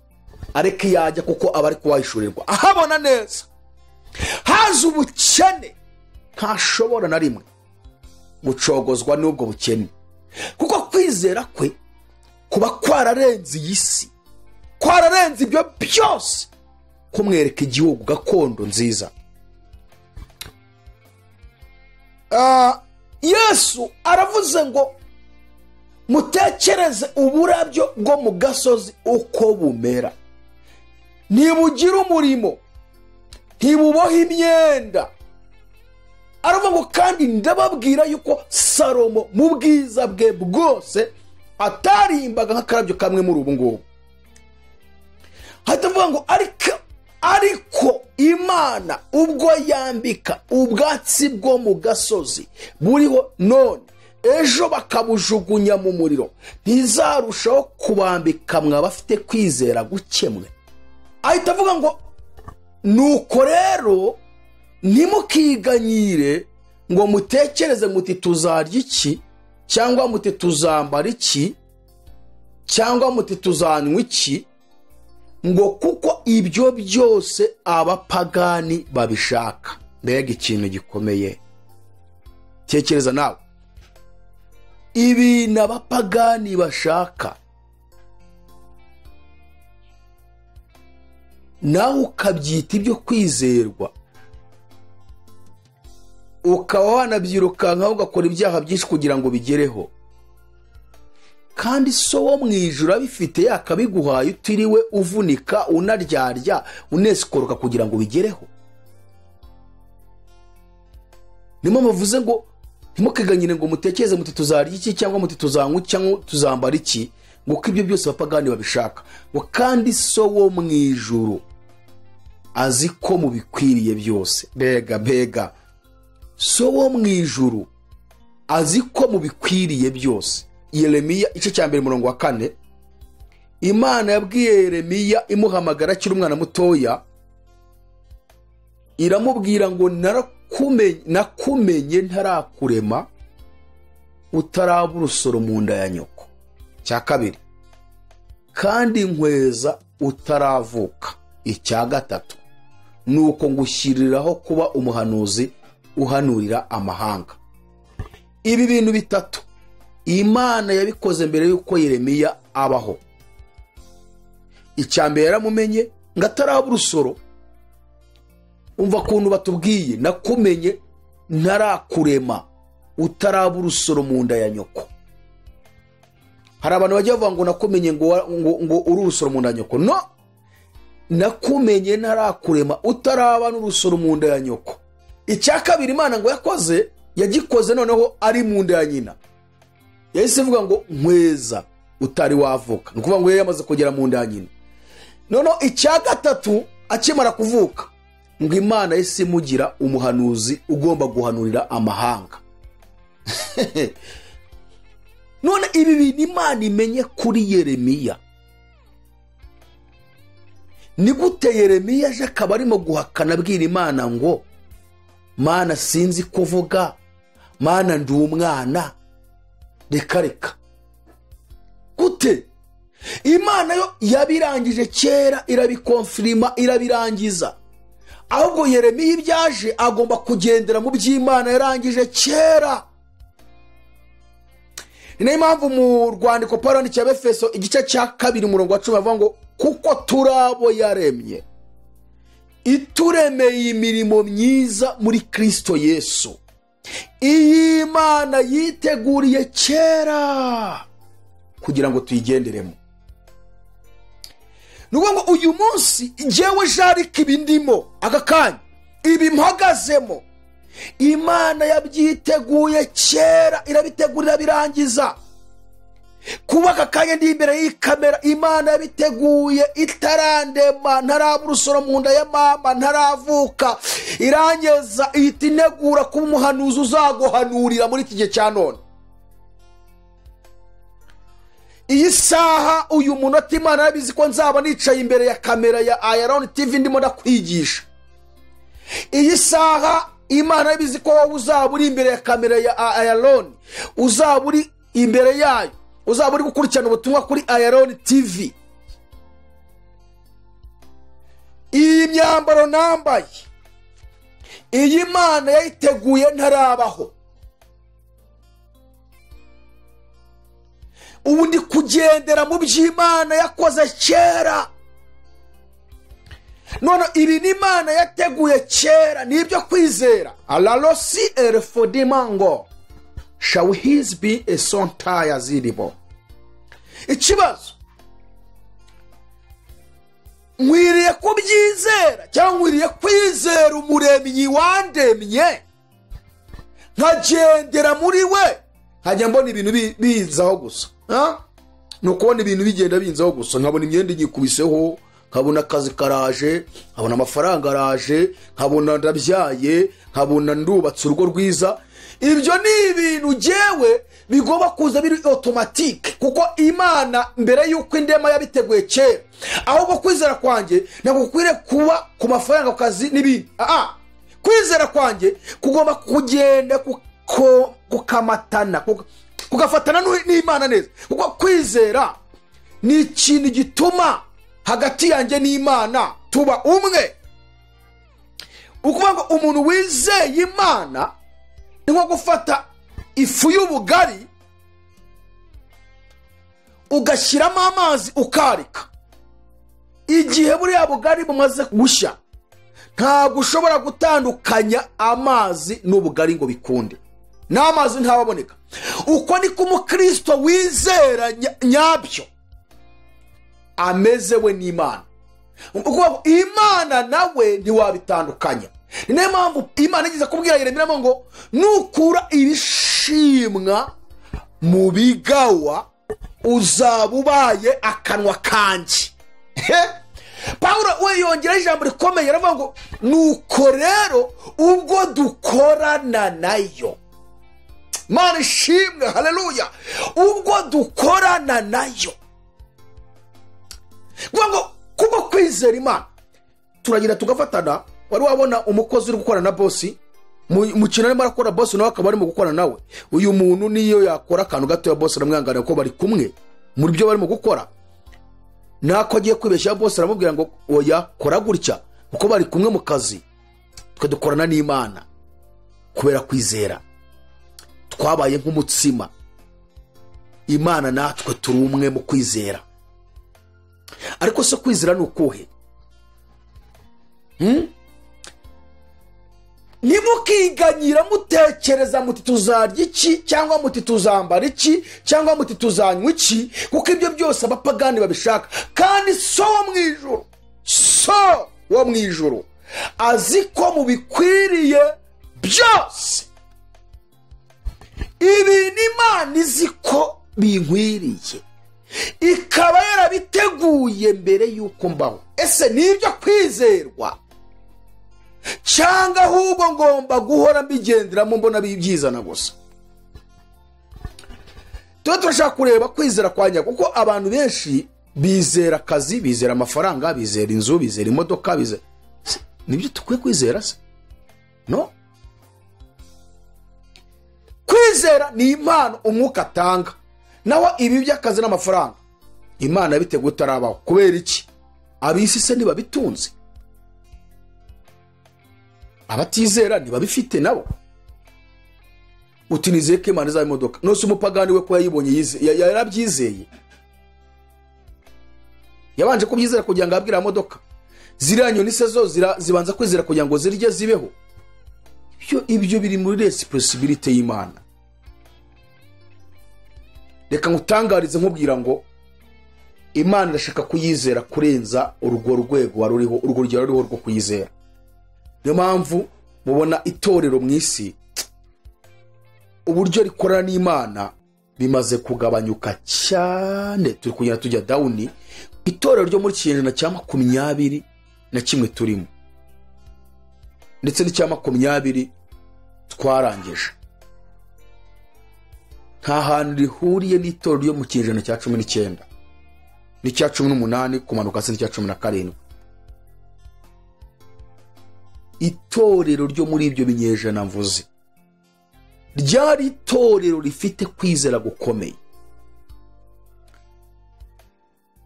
areka yajya, kuko aba ari kuwahishurirwa ahabona neza. Haza ubukene ntashobora na rimwe gucogozwa n'ubwo bukene, kuko kwizera kwe kuba kwararenze iyi si, kwararenze ibyo byose, kumwereka igihugu gakondo nziza. Yesu aravuze ngo mutekereze uburabyo bwo mu gasozi uko bumera, ntibugira umurimo, ntibuboha imyenda. Aravuga ngo kandi ndababwira yuko Salomo mu bwiza bwe bwose atarimbaga nk'akarabyo kamwe muri ubu ngubu. Hahita avuga ngo ariko Imana ubwo yambika ubwatsi bwo mu gasozi buriho none, ejo bakabujugunya mu muriro, ntizarushaho kubambika mwa bafite kwizera gukemwe. Ahita avuga ngo nuko rero ntimukiganyire ngo mutekereze muti tuzarya iki, cyangwa muti tuzambara iki, cyangwa muti tuzanywa iki, ngo kuko ibyo byose abapagani babishaka. Mbega ikintu gikomeye! Tekereza nawe ibintu abapagani bashaka, nawe ukabyita ibyo kwizerwa, ukaba wanabyirukankaho ugakora ibyaha byinshi kugira ngo bigereho, kandi so wo mu ijuru abifite yakabiguhaye utiriwe uvunika, unaryarya, unesikoroka kugira ngo bigereho. Niyo mpamvu ngo ntimukiganyire ngo mutekereze muti tuzarya iki, cyangwa muti tuzanywa cyangwa tuzambara iki, ngo ko ibyo byose abapagani babishaka, ngo kandi so wo mu ijuru azi ko mubikwiriye byose. Mbega mbega, so wo mu ijuru azi ko mubikwiriye byose. Yeremiya igice cya 1 umurongo wa 4, Imana yabwiye Yeremiya imuhamagara akiri umwana mutoya, iramubwira ngo nakumenye ntarakurema, utaraba urusoro mu nda ya nyoko. Cya kabiri, kandi nkweza utaravuka. Icya gatatu, nuko ngushyiriraho kuba umuhanuzi uhanurira amahanga. Ibi bintu bitatu Imana yabikoze mbere yuko Yeremiya abaho. Icya mbere yaramumenye ngo ataraba urusoro. Umva kuntu batubwiye, nakumenye ntarakurema, utaraba urusoro mu nda ya nyoko. Hari abantu bajya bavuga ngo nakumenye ngo uri urusoro mu nda ya nyoko. No, nakumenye ntarakurema, utaraba n'urusoro mu nda ya nyoko. Icya kabiri Imana ngo yakoze, yagikoze noneho ari mu nda ya nyina. Yahise ivuga ngo nkweza utari wavuka, ni ukuvuga ngo yari yamaze kugera mu nda ya nyina. Noneho icya gatatu akimara kuvuka, ngo Imana yahise imugira umuhanuzi ugomba guhanurira amahanga. None ibi bintu Imana imenye kuri Yeremiya, ni gute Yeremiya aje akaba arimo guhakana abwira Imana ngo Mana sinzi kuvuga, Mana ndi umwana? Reka reka, gute? Imana yo yabirangije kera, irabikonfirima, irabirangiza. Ahubwo Yeremiya ibyaje agomba kugendera mu by'Imana yarangije kera. Ni nayo mpamvu mu rwandiko Pawulo yandikiye Abefeso igice cya 2 umurongo wa 10 avuga ngo kuko turabo yaremye, ituremeye imirimo myiza muri Kristo Yesu, iyi Imana yiteguriye kera kugira ngo tuyigenderemo. Nuko ngo uyu munsi njyewe Jarike ibi ndimo aka kanya, ibi mpagazemo, Imana yabyiteguye kera, irabitegurira birangiza. Kuba aka kanya ndi imbere y'ikamera, Imana yabiteguye itarandema, ntaraba urusoro mu nda ya mama, ntaravuka, irangeza ihita integura kuba umuhanuzi uzaguhanurira muri iki gihe cya none. Iyi saha, uyu munota, Imana yarabizi ko nzaba nicaye imbere ya kamera ya Iron TV ndimo ndakwigisha. Iyi saha Imana yarabizi ko wowe uzaba uri imbere ya kamera ya Iron, uzaba uri imbere yayo, uzaba uri gukurikirana ubutumwa kuri Iron TV. Iyi myambaro nambaye, iyi Imana yayiteguye ntarabaho. Ubu ndi kugendera mu by'Imana yakoze kera. None ibi ni Imana yateguye kera, ni ibyo kwizera. Alalosi erefodimango shall his be a sontaya ziribo. Ikibazo, nkwiriye kubyizera cyangwa nkwiriye kwizera umuremyi wandemye, nkagendera muri we, nkajya mbona ibintu binzaho gusa? Ni ukubona ibintu bigenda binzaho gusa, nkabona imyenda igikubiseho, nkabona akazi karaje, nkabona amafaranga araje, nkabona ndabyaye, nkabona ndubatse urugo rwiza. Ibyo ni ibintu jewe bigomba kuza biri automatique, kuko Imana mbere y'uko indema yabiteguye kera. Ahubwo kwizera kwanjye ntabwo gukwiriye kuba ku mafaranga, ku kazi n'ibindi. Kwizera kwanjye kugomba kugenda kukamatana, kugafatana n'Imana neza, kuko kwizera ni ikintu gituma hagati yanjye n'Imana tuba umwe. Ukuvuga ngo umuntu wizeye Imana ni nko gufata ifu y'ubugari ugashyiramo amazi ukarika. Igihe buriya bugari bumaze gushya, ntabwo ushobora gutandukanya amazi n'ubugari ngo bikunde, n'amazi ntababoneka. Uko niko umukristo wizera nyabyo ameze we n'Imana. Imana nawe ntiwabitandukanya. Ni nayo mpamvu Imana igeze kubwira Yeremiya ngo nukura ibishimwa mu bigawa uzaba ubaye akanwa kanjye. Pawulo we yongeraho ijambo rikomeye, aravuga ngo nuko rero ubwo dukorana nayo, Mana ishimwe, haleluya, ubwo dukorana nayo. Kuvuga ngo kubwo kwizera Imana turagira tugafatana. Wari wabona umukozi uri gukorana na bosi, mu kintu arimo arakora bosi nawe akaba arimo gukorana nawe. Uyu muntu niyo yakora akantu gato ya bosi aramwanganira ko bari kumwe muri byo barimo gukora. Nako agiye kwibeshya bosi aramubwira ngo oya kora gutya, kuko bari kumwe mu kazi. Twe dukorana n'Imana kubera kwizera, twabaye nk'umutsima. Imana natwe turi umwe mu kwizera. Ariko se kwizera ni ukuhe? Ntimukiganyira mutekereza muti tuzarya iki, cyangwa muti tuzambara iki, cyangwa muti tuzanywa iki, kuko ibyo byose abapagani babishaka. Kandi so wo mu ijuru, so wo mu ijuru azi ko mubikwiriye byose. Ibintu Imana izi ko binkwiriye, ikaba yarabiteguye mbere y'uko mbaho. Ese ni ibyo kwizerwa, cyangwa ahubwo ngomba guhora mbigenderamo mbona bibyizana gusa? Tuba turashaka kureba kwizera kwa nyako, kuko abantu benshi bizera akazi, bizera amafaranga, bizera inzu, bizera imodoka, bizera. Nibyo tukwiye kwizera se? No. Kwizera ni impano umwuka atanga. Naho ibi by'akazi n'amafaranga Imana yabiteguye utarabaho. Kubera iki? Ab'isi se ntibabitunze, abatizera ntibabifite nabo. Uti nizeye ko Imana izaba imodoka. Nose umupagani we ko yayibonye yarabyizeye, yabanje kubyizera kugira ngo abwire imodoka. Ziriya nyoni se zo zibanza kwizera kugira ngo zirye zibeho. Ibyo biri muri responsibility y'Imana. Reka nkutangarize nkubwira ngo Imana irashaka kuyizera kurenza urwo rwego wari uriho, urwo rugero ruriho rwo kuyizera. Niyo mpamvu Mubona itorero mu isi uburyo rikorana n'Imana bimaze kugabanyuka cyane, turi kugenda tujya down. Itorero ryo muri kinyejana cya 21 turimo ndetse n'icya 20 twarangije, nta hantu rihuriye n'itorero ryo mu kinyejana cya 19 n'icya 18 kumanuka se n'icya 17. Itorero ryo muri ibyo binyejana mvuze ryari itorero rifite kwizera gukomeye.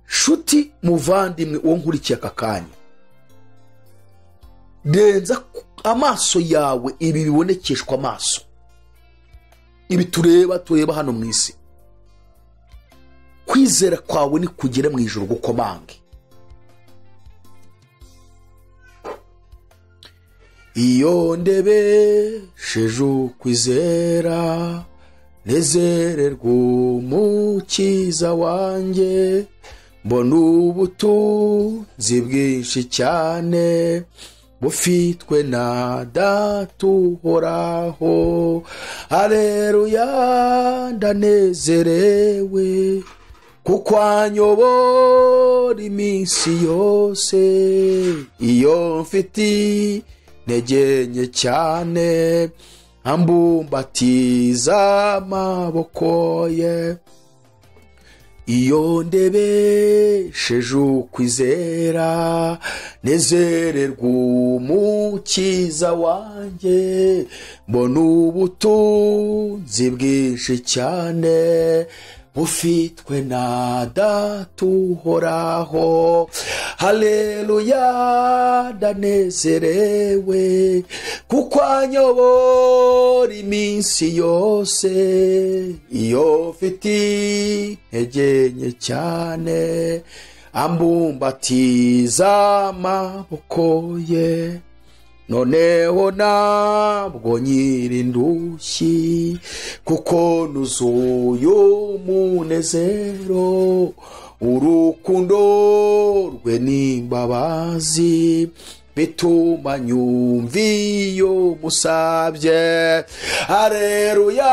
Shuti muvandimwe uwo nkurikiye aka kanya, renza amaso yawe ibi bibonekeshwa amaso, ibi tureba hano mu isi. Kwizera kwawe ni kugere mu ijuru gukomange. Iyo ndebesheje ukwizera nezererwa umukiza wanjye, mbona ubutunzi bwinshi cyane bufitwe na Data uhoraho. Haleluya, ndanezerewe kuko anyobora iminsi yose. Iyo mfite intege nke cyane ambumbatiza amaboko ye. Iyo ndebesheje ukwizera nezererwa umukiza wanjye, mbona ubutunzi bwinshi cyane bufitwe na Data uhoraho. Haleluya, ndanezerewe kuko anyobora iminsi yose. Iyo mfite intege nke cyane ambumbatiza amaboko ye. Noneho ntabwo nyiri indushyi kuko nuzuye umunezero, urukundo rwe n'imbabazi bituma nyumva iyo musabye. Haleluya,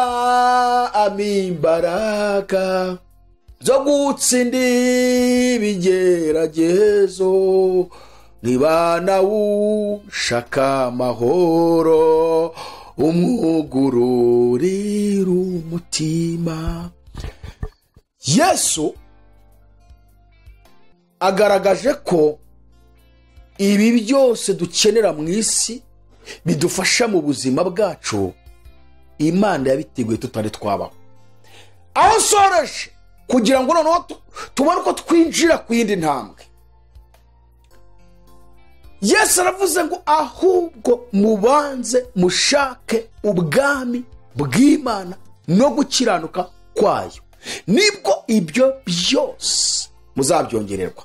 ampa imbaraga zo gutsinda ibigeragezo, niba nawe ushaka amahoro umwugururira umutima. Yesu agaragaje ko ibi byose dukenera mu isi bidufasha mu buzima bwacu, Imana yabiteguye tutari twabaho. Aho nsoreje kugira ngo noneho tubone uko twinjira ku yindi ntambwe, Yesu aravuze ngo ahubwo mubanze mushake ubwami bw'Imana no gukiranuka kwayo, nibwo ibyo byose muzabyongererwa.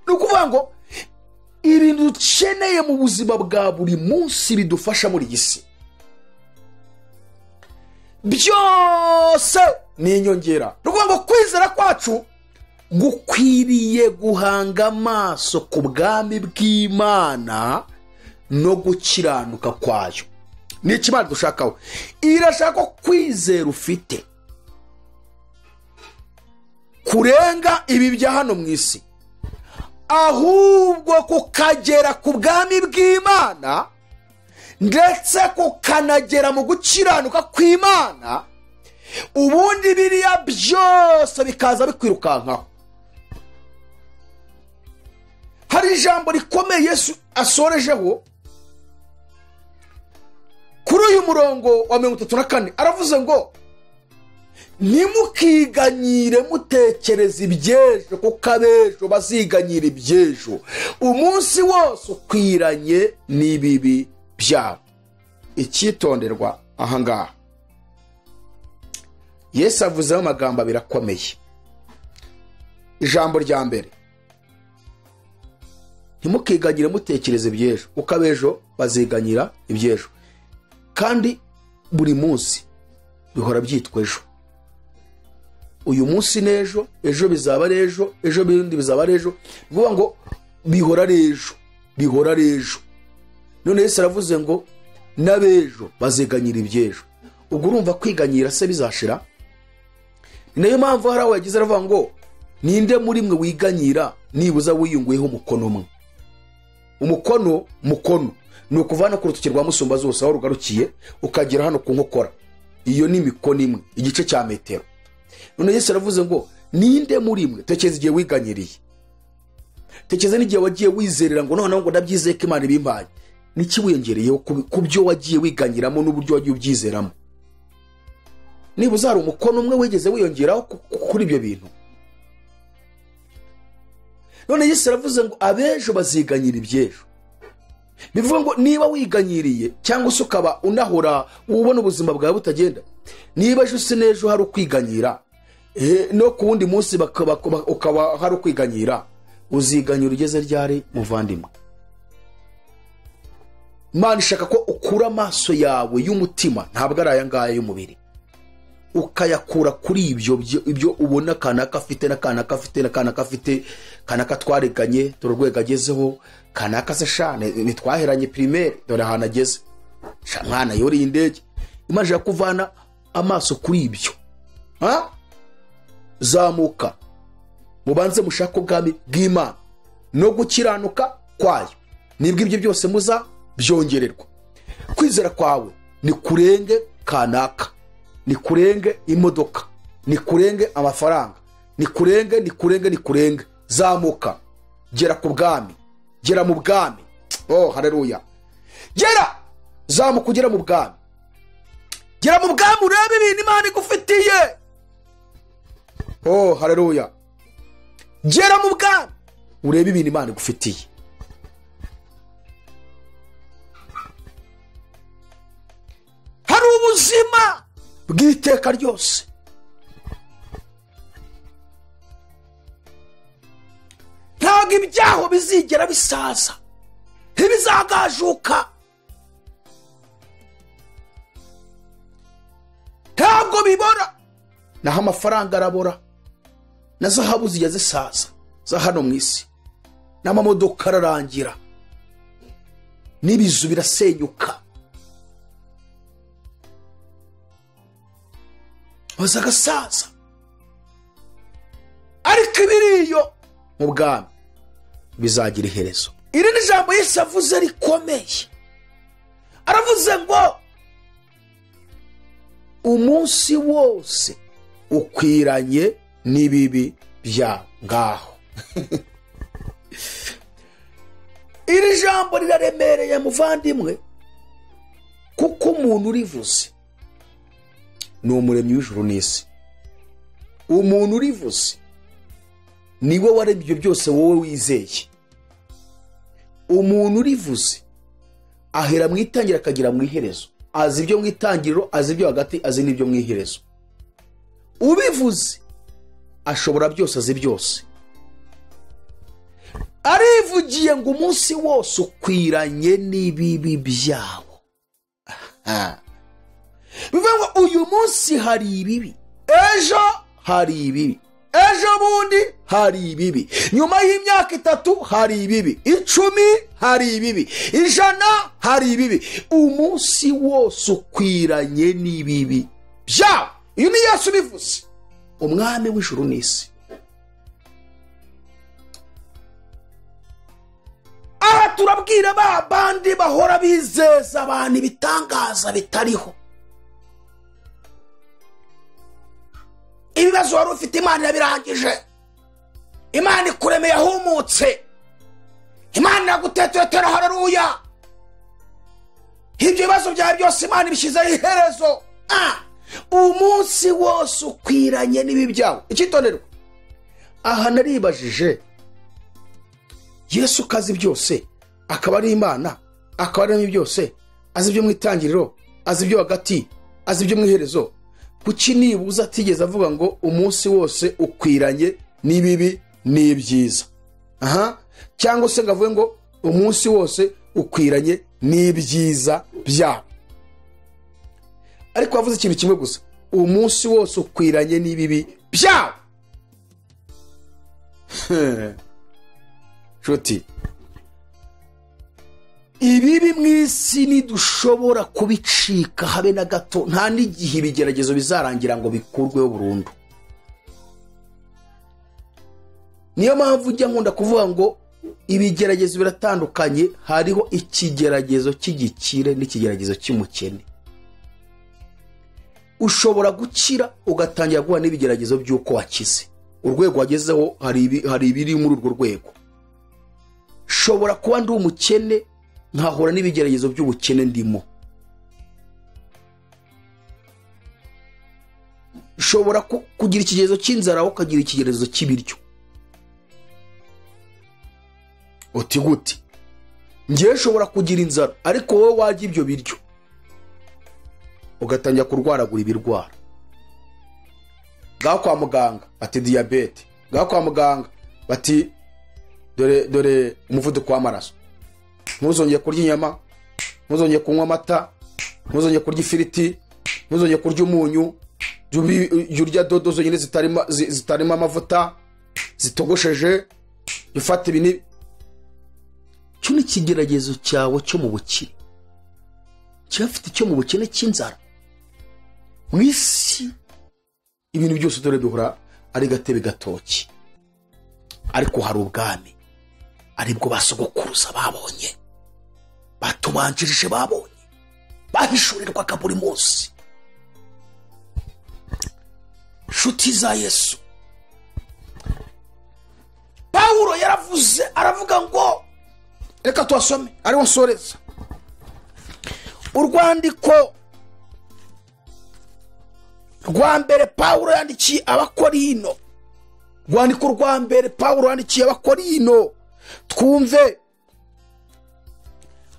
Ni ukuvuga ngo ibintu dukeneye mu buzima bwa buri munsi bidufasha muri iyi si byose ni inyongera. Ni ukuvuga ngo kwizera kwacu gukwiriye guhanga amaso ku bwami bw'Imana no gukiranuka kwayo. Ni iki Imana dushakaho? Irashaka ko kwizera ufite kurenga ibi bya hano mu isi, ahubwo kukagera ku bwami bw'Imana ndetse kukanagera mu gukiranuka kw'Imana, ubundi biriya byose bikaza bikwirukankaho. Hari ijambo rikomeye Yesu asorejeho kuri uyu murongo wa 34, aravuze ngo ntimukiganyire mutekereza iby'ejo, kuko abejo baziganyira iby'ejo. Umunsi wose ukwiranye n'ibibi byabo. Icyitonderwa aha ngaha, Yesu avuzeho amagambo abiri akomeye. Ijambo rya mbere, ntimukiganyire mutekereza iby'ejo, kuko abejo baziganyira iby'ejo. Kandi buri munsi bihora byitwa ejo. Uyu munsi n'ejo, ejo bizaba ari ejo, ejo bindi bizaba ari ejo. Ni ngo bihora ari ejo, bihora ari ejo. None Yesu aravuze ngo N'abejo baziganyira iby'ejo. Ubwo urumva kwiganyira se bizashira? Ni nayo mpamvu hari aho yagize aravuga ngo ninde muri mwe wiganyira nibuza wiyunguyeho umukono umwe? Umukono, mukono ni ukuvana ku rutoki rwa musumba zose aho rugarukiye ukagera hano ku nkokora, iyo ni imikono imwe, igice cya metero. None Yesu aravuze ngo ninde muri mwe? Tekereza igihe wiganyiriye, tekereza n'igihe wagiye wizerera ngo noneho ngo ndabyizeye ko Imana ibimpaye. Niki wiyongereyeho ku byo wagiye wiganyiramo n'uburyo wagiye ubyizeramo? Niba uzari umukono umwe wigeze wiyongeraho kuri ibyo bintu. None Yesu aravuze ngo abejo baziganyira iby'ejo. Bivuga ngo niba wiganyiriye cyangwa se ukaba unahora ubona ubuzima bwawe butagenda, niba ejo se n'ejo hari ukwiganyira, no ku wundi munsi ukaba hari ukwiganyira, uziganyira ugeze ryari muvandimwe? Imana ishaka ko ukura amaso yawe y'umutima, ntabwo ari aya ngaya y'umubiri, ukayakura kuri ibyo ubona kanaka afite na kanaka afite na kanaka afite, kanaka twareganye dore urwego agezeho, kanaka se sha ntitwaheranye primaire dore ahantu ageze, sha mwana yoriye indege. Imana ishaka kuvana amaso kuri ibyo. Zamuka mubanze mushake ubwami bw'Imana no gukiranuka kwayo, nibwo ibyo byose muza byongererwa. Kwizera kwawe ni kurenge kanaka, ni kurenge imodoka, ni kurenge amafaranga, ni kurenge, ni kurenge, ni kurenge. Zamuka gera ku bwami, gera mu bwami. Oh haleluya! Gera, zamuka ugera mu bwami, gera mu bwami urebe ibintu Imana igufitiye. Oh haleluya! Gera mu bwami urebe ibintu Imana igufitiye. Hari ubuzima bw'iteka ryose. Ntabwo ibyaho bizigera bisaza, ntibizagajuka, ntabwo bibora. Naho amafaranga arabora, na zahabu zijya zisaza za hano mu isi, n'amamodoka ararangira, n'ibizu birasenyuka, bazagasaza. Ariko ibiriyo mu bwami bizagira iherezo. Iri ni ijambo Yesu avuze rikomeye. Aravuze ngo umunsi wose ukwiranye n'ibibi byawo. Ngaho iri jambo riraremereye muvandimwe, kuko umuntu urivuze ni umuremyi w'ijuru n'isi. Umuntu urivuze niwe waremye ibyo byose wowe wizeye. Umuntu urivuze ahera mu itangira akagera mu iherezo, azi ibyo mu itangiriro, azi ibyo hagati, azi n'ibyo mu iherezo. Ubivuze ashobora byose, azi byose. Arivugiye ngo umunsi wose ukwiranye n'ibibi byawo. Bivuga ngo uyu munsi hari ibibi, ejo hari ibibi, ejo bundi hari ibibi, nyuma y'imyaka 3 hari ibibi, 10 hari ibibi, 100 hari ibibi. Umunsi wose ukwiranye n'ibibi byawo. Uyu ni Yesu ubivuze, umwami w'ijuru n'isi. Aha turabwira ba bandi bahora bizeza abantu ibitangaza bitariho. Ibibazo wari ufite Imana irabirangije, Imana ikuremeye ahumutse, Imana iragutetetera, haleluya. Ibyo bibazo byawe byose Imana ibishyizeho iherezo. Umunsi wose ukwiranye n'ibibi byawe. Icyitonderwa, aha naribajije, Yesu kazi byose, akaba ari Imana, akaba ari byose, azi ibyo mu itangiriro, azi ibyo hagati, azi ibyo mu iherezo, kuki nibuza atigeze avuga ngo umunsi wose ukwiranye n'ibibi n'ibyiza? Aha, cyangwa se ngo avuge ngo umunsi wose ukwiranye n'ibyiza byawe. Ariko avuze ikintu kimwe gusa, umunsi wose ukwiranye n'ibibi byawe. Nshuti, Ibibi mu isi ntidushobora kubicika habe na gato, nta n'igihe ibigeragezo bizarangira ngo bikurweho burundu. Niyo mpamvu ujya nkunda kuvuga ngo ibigeragezo biratandukanye, hariho ikigeragezo cy'igikire n'ikigeragezo cy'umukene. Ushobora gukira ugatangira guhura n'ibigeragezo by'uko wakize, urwego wagezeho hari ibiri muri urwo rwego. Shobora kuba ndi umukene nkahura n'ibigeragezo by'ubukene ndimo. Ushobora kugira ikigeragezo cy'inzara ukagira ikigeragezo cy'ibiryo. Uti gute? Ngiye nshobora kugira inzara ariko wowe warya ibyo biryo ugatangira kurwaragura ibirwara. Ngaho kwa muganga bati diyabete, ngaho kwa muganga bati dore umuvuduko w'amaraso, ntuzongeye kurya inyama, ntuzongeye kunywa amata, ntuzongeye kurya ifiriti, ntuzongeye kurya umunyu, jya urya dodo zonyine zitarimo amavuta zitogosheje, ufata ibi. Cyo ni ikigeragezo cyawe cyo mu bukene, kirafite icyo mu bukene cy'inzara. Mu isi ibintu byose dore duhora ari gatebe gatoki, ariko hari ubwami aribwo basogokuruza babonye, batubanjirije babonye, bahishurirwaga buri munsi. Nshuti za Yesu, Pawulo yaravuze aravuga ngo, reka tuhasome ariho nsoreza. Urwandiko rwa mbere Pawulo yandikiye Abakorino, urwandiko rwa mbere Pawulo yandikiye Abakorino, twumve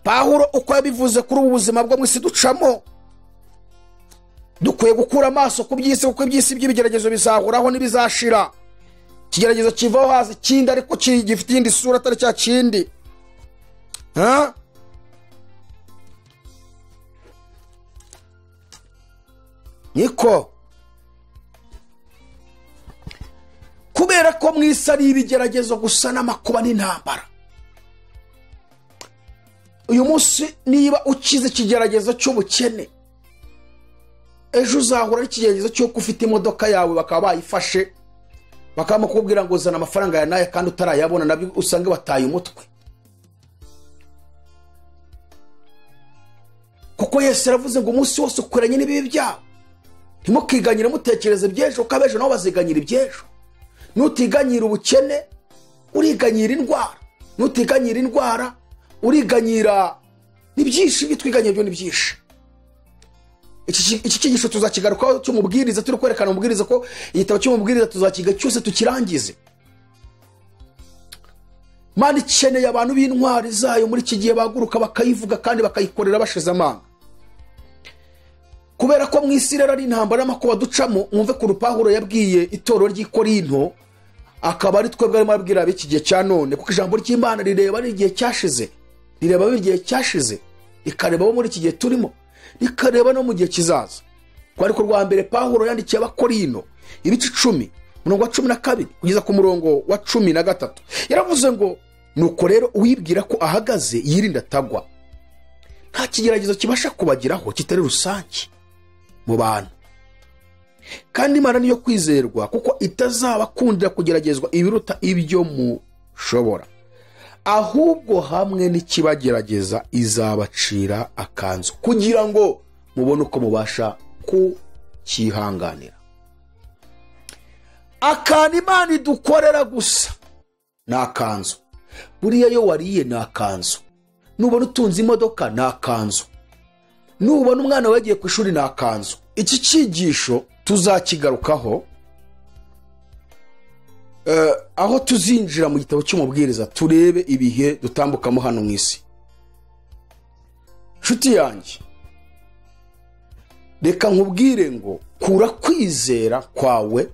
Pawulo uko yabivuze kuri ubu buzima bwo mu isi ducamo. Dukwiye gukura amaso ku by'isi, kuko iby'isi by'ibigeragezo bizahoraho n'ibizashira. Ikigeragezo kivaho haza ikindi, ariko gifite iyindi sura atari cya kindi. Niko kubera ko mu isi ari ibigeragezo gusa n'amakuba n'intambara. Uyu munsi niba ukize ikigeragezo cy'ubukene, ejo uzahura n'ikigeragezo cy'uko ufite imodoka yawe bakaba bayifashe, bakamukubwira ngo zana amafaranga ya naye kandi utarayabona, nabyo usange bataye umutwe. Kuko Yesu yaravuze ngo umunsi wose ukoranye n'ibibi byawe, ntimukiganyire mutekereze iby'ejo, kuko abejo nabo baziganyira iby'ejo. Nutiganyira ubukene uriganyira indwara, nutiganyira indwara uriganyira ni byinshi, ibyo byo ni byinshi. Iki cyigisho tuzakigarukaho cy'umubwiriza, turi kwerekana umubwiriza ko igitabo cy'umubwiriza tuzakiga cyose tukirangize. Imana ikeneye abantu b'intwari zayo muri iki gihe baguruka bakayivuga kandi bakayikorera bashize amanga. Kubera ko mu isi rero ari intambara n'amakuba ducamo, mwumve ku Pawulo yabwiye itorero ry'i Korinto, akaba ari twebwe arimo abwira ab'iki gihe cya none, kuko ijambo ry'Imana rireba ari igihe cyashize, rireba igihe cyashize, rikareba abo muri iki gihe turimo, rikareba no mu gihe kizaza. Ariko rwa mbere Pawulo yandikiye Abakorino ibice 10 umurongo wa 12 kugeza ku murongo wa 13, yaravuze ngo nuko rero uwibwira ko ahagaze yirinda atagwa. Nta kigeragezo kibasha kubageraho kitari rusange mu bantu, kandi Imana niyo kwizerwa, kuko itazabakundira kugeragezwa ibiruta ibyo mushobora, ahubwo hamwe n'ikibagerageza izabacira akanzu, kugira ngo mubone uko mubasha kucyihanganira. Akantu Imana idukorera gusa ni akanzu. Buriya yo wariye ni akanzu, nubona utunze imodoka ni akanzu, nubona umwana wagiye ku ishuri ni akanzu. Iki cyigisho tuzakigarukaho aho tuzinjira mu gitabo cy'umubwiriza, turebe ibihe dutambukamo hano mu isi. Nshuti yanjye, reka nkubwire ngo kura kwizera kwawe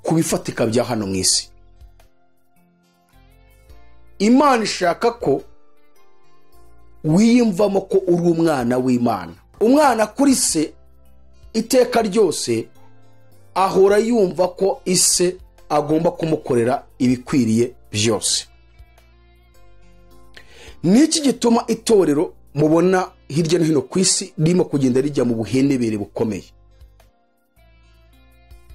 ku bifatika bya hano mu isi. Imana ishaka ko wiyumvamo ko uri umwana w'Imana. Umwana kuri se iteka ryose ahora yumva ko ise agomba kumukorera ibikwiriye byose. Niki gituma itorero mubona hirya no hino ku isi ririmo kugenda rijya mu buhenebere bukomeye?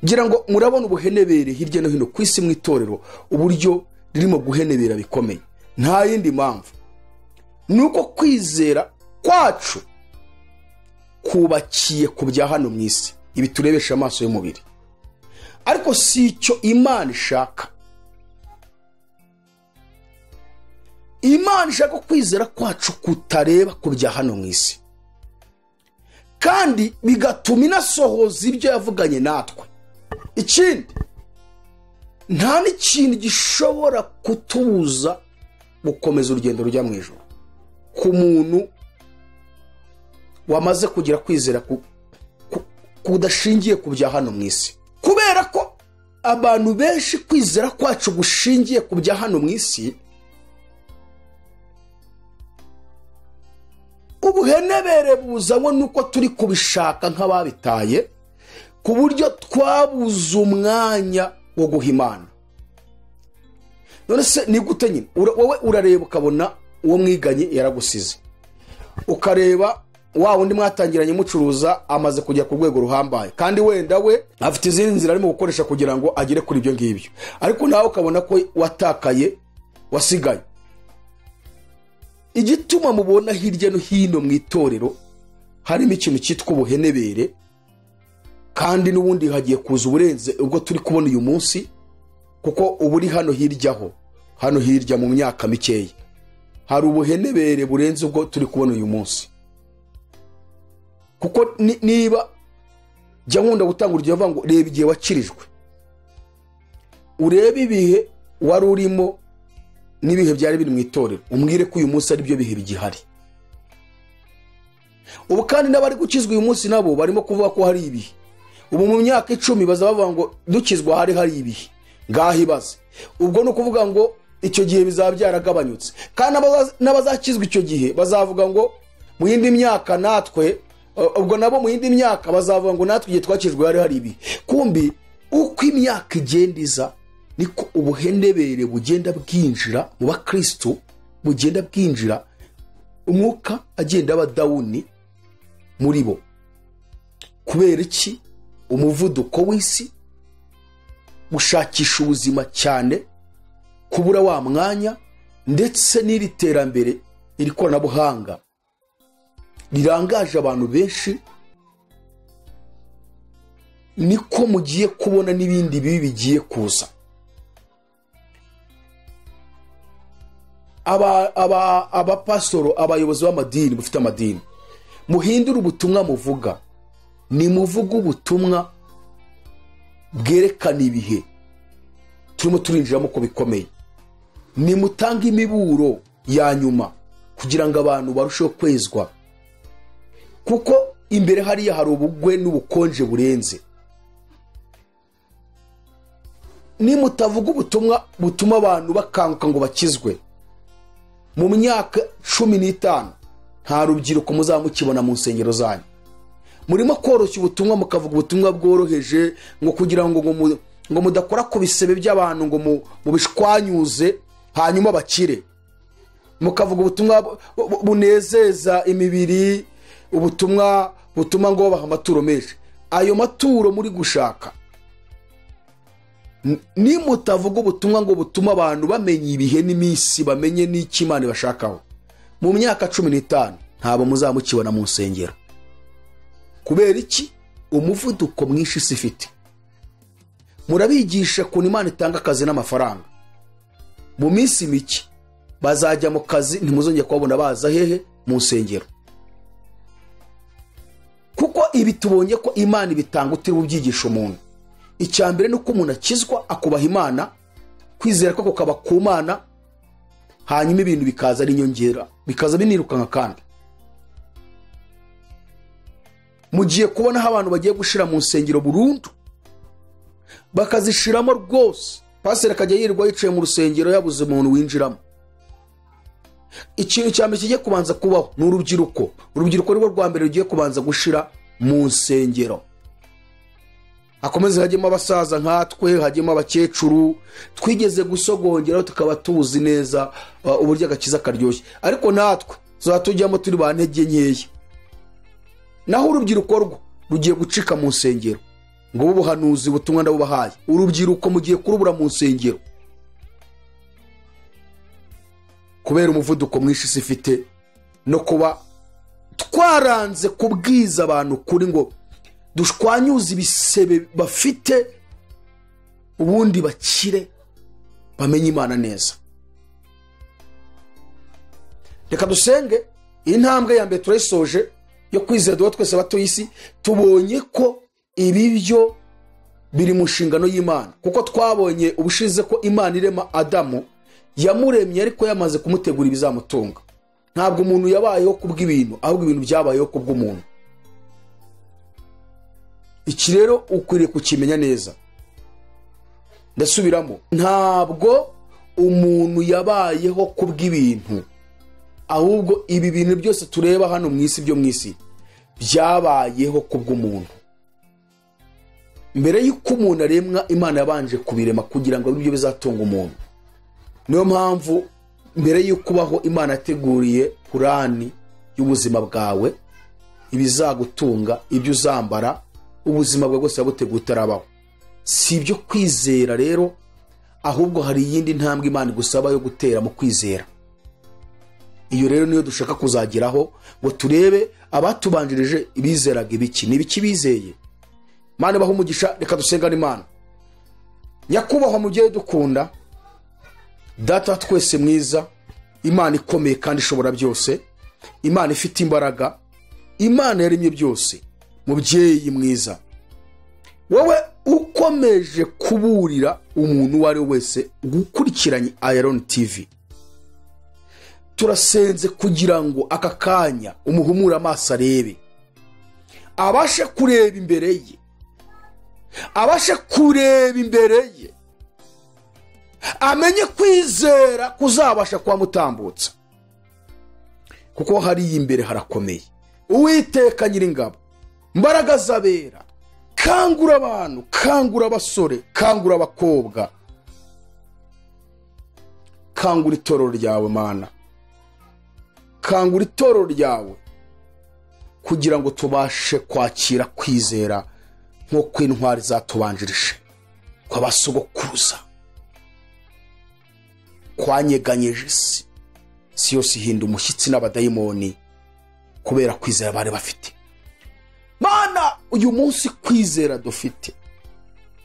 Ngira ngo murabona ubuhenebere hirya no hino ku isi mu itorero, uburyo ririmo guhenebera bikomeye. Nta yindi mpamvu, nuko kwizera kwacu kubakiye ku bya hano mu isi, ibi turebesha amaso y'umubiri. Ariko si icyo Imana ishaka. Imana ishaka kwizera kwacu kutareba ku bya hano mu isi, kandi bigatuma inasohoza ibyo yavuganye natwe. Ikindi, nta n'ikintu gishobora kutubuza gukomeza urugendo rujya mu ijuru ku muntu wamaze kugira kwizera kudashingiye ku bya hano mu isi. Kubera ko abantu benshi kwizera kwacu gushingiye ku bya hano mu isi, ubuhenebere buzanywe nuko turi kubishaka nk'ababitaye, ku buryo twabuze umwanya wo guha Imana. None se ni gute nyine wowe urareba ukabona uwo mwiganye yaragusize, ukareba wa wundi mwatangiranye mucuruza amaze kujya ku rwego ruhambaye, kandi wenda we afite izindi nzira arimo gukoresha kugira ngo agere kuri ibyo ngibyo, ariko nawe ukabona ko watakaye, wasigaye. Igituma mubona hirya no hino mu itorero harimo ikintu cyitwa ubuhenebere, kandi n'ubundi hagiye kuza uburenze ubwo turi kubona uyu munsi, kuko uburi hano hirya ho, hano hirya mu myaka mikeya hari ubuhenebere burenze ubwo turi kubona uyu munsi. Kuko niba jya nkunda gutanga urugero mvuga ngo reba igihe wakirijwe, urebe ibihe wari urimo n'ibihe byari biri mu itorero, umbwire ko uyu munsi ari byo bihe bigihari. Ubu kandi n'abari gukizwa uyu munsi nabo barimo kuvuga ko hari ibihe. Ubu mu myaka 10 baza bavuga ngo dukizwa hari ibihe, ngaho ibaze. Ubwo ni ukuvuga ngo icyo gihe bizaba byaragabanyutse, kandi n'abazakizwa icyo gihe bazavuga ngo mu yindi myaka natwe, ubwo nabo mu yindi myaka bazavuga ngo natwe igihe twakijwe hari ibihe. Kumbi uko imyaka igenda iza niko ubuhenebere bugenda bwinjira mu bakristo, bugenda bwinjira, umwuka agenda aba dawuni muri bo. Kubera iki? Umuvuduko w'isi, gushakisha ubuzima cyane, kubura wa mwanya, ndetse n'iri terambere, iri koranabuhanga rirangaje abantu benshi, niko mugiye kubona n'ibindi bibi bigiye kuza. Abapasitoro, abayobozi b'amadini, mufite amadini, muhindure ubutumwa muvuga. Ni muvuga ubutumwa bwerekana ibihe turimo turinjiramo ko bikomeye. Ni mutanga imiburo ya nyuma kugira ngo abantu barusheho kwezwa, kuko imbere hariya hari ubugwe n'ubukonje burenze. Ni mutavuga ubutumwa butuma abantu bakanguka ngo bakizwe, mu myaka 15 nta rubyiruko muzamukibona mu nsengero zanyu. Murimo koroshya ubutumwa, mukavuga ubutumwa bworoheje ngo kugira ngo ngo mudakora ku bisebe by'abantu ngo mubishwanyuze hanyuma bakire. Mukavuga ubutumwa bunezeza imibiri, ubutumwa butuma ngo baha amaturo menshi. Ayo maturo muri gushaka, nimutavuga ubutumwa ngo butuma abantu bamenye ibihe n'iminsi, bamenye n'icyo Imana ibashakaho, mu myaka 15 ntabo muzamukibona mu nsengero. Kubera iki? Umuvuduko mwinshi isi ifite. Murabigisha kuntu Imana itanga akazi n'amafaranga, mu minsi mike bazajya mu kazi, ntimuzongeye kubabona baza hehe? Mu nsengero. Kuko ibi tubonye ko Imana ibitanga utiri ubyigisha umuntu. Icya mbere ni uko umuntu akizwa akubaha Imana, kwizera ko kukaba ku Mana, hanyuma ibintu bikaza ari inyongera, bikaza binirukanka. Kandi mugiye kubona aho abantu bagiye gushira mu nsengero burundu, bakazishiramo rwose. Pastor akajya yirirwa yicaye mu rusengero yabuze umuntu winjiramo. Ikintu cya mbere kigiye kubanza kubaho ni urubyiruko. Urubyiruko rwo rwa mbere rugiye kubanza gushira mu nsengero. Hakomeze hajyemo abasaza nkatwe, hajyemo abakecuru twigeze gusogongeraho, tukaba tuzi neza uburyo agakiza karyoshye. Ariko natwe tuzaba tujyamo turi ba ntege nkeya. Naho urubyiruko rwo rugiye gucika mu nsengero. Ngo ubuhanuzi butumwa ndabubahaye, urubyiruko mugiye kurubura mu nsengero kubera umuvuduko mwinshi isi ifite, no kuba twaranze kubwiza abantu kuri ngo dushwanyuze ibisebe bafite, ubundi bakire bamenye Imana neza. Reka dusenge. Iyi ntambwe ya mbere turayisoje yo kwizera duha twese abatuye isi. Tubonye ko ibi byo biri mu nshingano y'Imana, kuko twabonye ubushize ko Imana irema Adamu yamuremye ariko yamaze kumutegura ibizamutunga. Ntabwo umuntu yabayeho kubw'ibintu, ahubwo ibintu byabayeho kubw'umuntu. Iki rero ukwiriye kukimenya neza. Ndasubiramo, ntabwo umuntu yabayeho kubw'ibintu, ahubwo ibi bintu byose tureba hano mu isi byo mu isi byabayeho kubw'umuntu. Mbere y'uko umuntu aremwa, Imana yabanje kubirema kugira ngo ibyo bizatunga umuntu. Niyo mpamvu mbere y'uko ubaho, Imana yateguriye purani y'ubuzima bwawe, ibizagutunga, ibyo uzambara, ubuzima bwawe bwose yabuteguye utarabaho. Si ibyo kwizera rero, ahubwo hari iyindi ntambwe Imana igusaba yo gutera mu kwizera. Iyo rero niyo dushaka kuzageraho, ngo turebe abatubanjirije bizeraga ibiki, n'ibiki bizeye. Imana ibahe umugisha. Reka dusengane Imana. Nyakubahwa mubyeyi dukunda, Data twese mwiza, Imana ikomeye kandi ishobora byose, Imana ifite imbaraga, Imana yaremye byose, mubyeyi mwiza, wowe ukomeje kuburira umuntu uwo ari we wese gukurikiranye Iron TV, turasenze kugira ngo aka kanya umuhumure amaso arebe, abashe kureba imbere ye, abashe kureba imbere ye, amenye kwizera kuzabasha kuhamutambutsa, kuko hariya imbere harakomeye. Uwiteka Nyiringabo, mbaraga z'abera, kangura abantu, kangura abasore, kangura abakobwa, kangura itorero ryawe Mana, kangura itorero ryawe kugira ngo tubashe kwakira kwizera nk'uko intwari zatubanjirije, kw'abasogokuruza, kwanyeganyeje isi, isi yose ihinda umushyitsi n'abadayimoni kubera kwizera bari bafite. Mana, uyu munsi kwizera dufite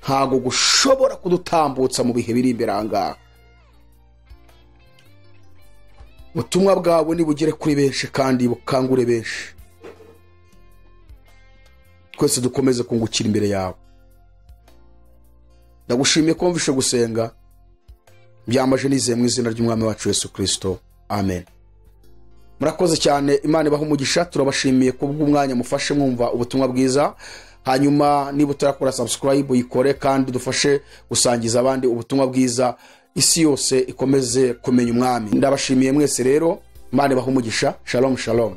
ntago gushobora kudutambutsa mu bihe biri imbere ahangaha. Ubutumwa bwawe nibugere kuri benshi kandi bukangure benshi, twese dukomeze kungukira imbere yawe. Ndagushimiye ko wumvishe gusenga, byamaje nizeye mu izina ry'Umwami wacu Yesu Kristo, amen. Murakoze cyane, Imana ibahe umugisha. Turabashimiye kubw'umwanya mufashe mwumva ubutumwa bwiza. Hanyuma niba utarakora subscribe uyikore, kandi dufashe gusangiza abandi ubutumwa bwiza, isi yose ikomeze kumenya Umwami. Ndabashimiye mwese rero, Imana ibahe umugisha. Shalom shalom.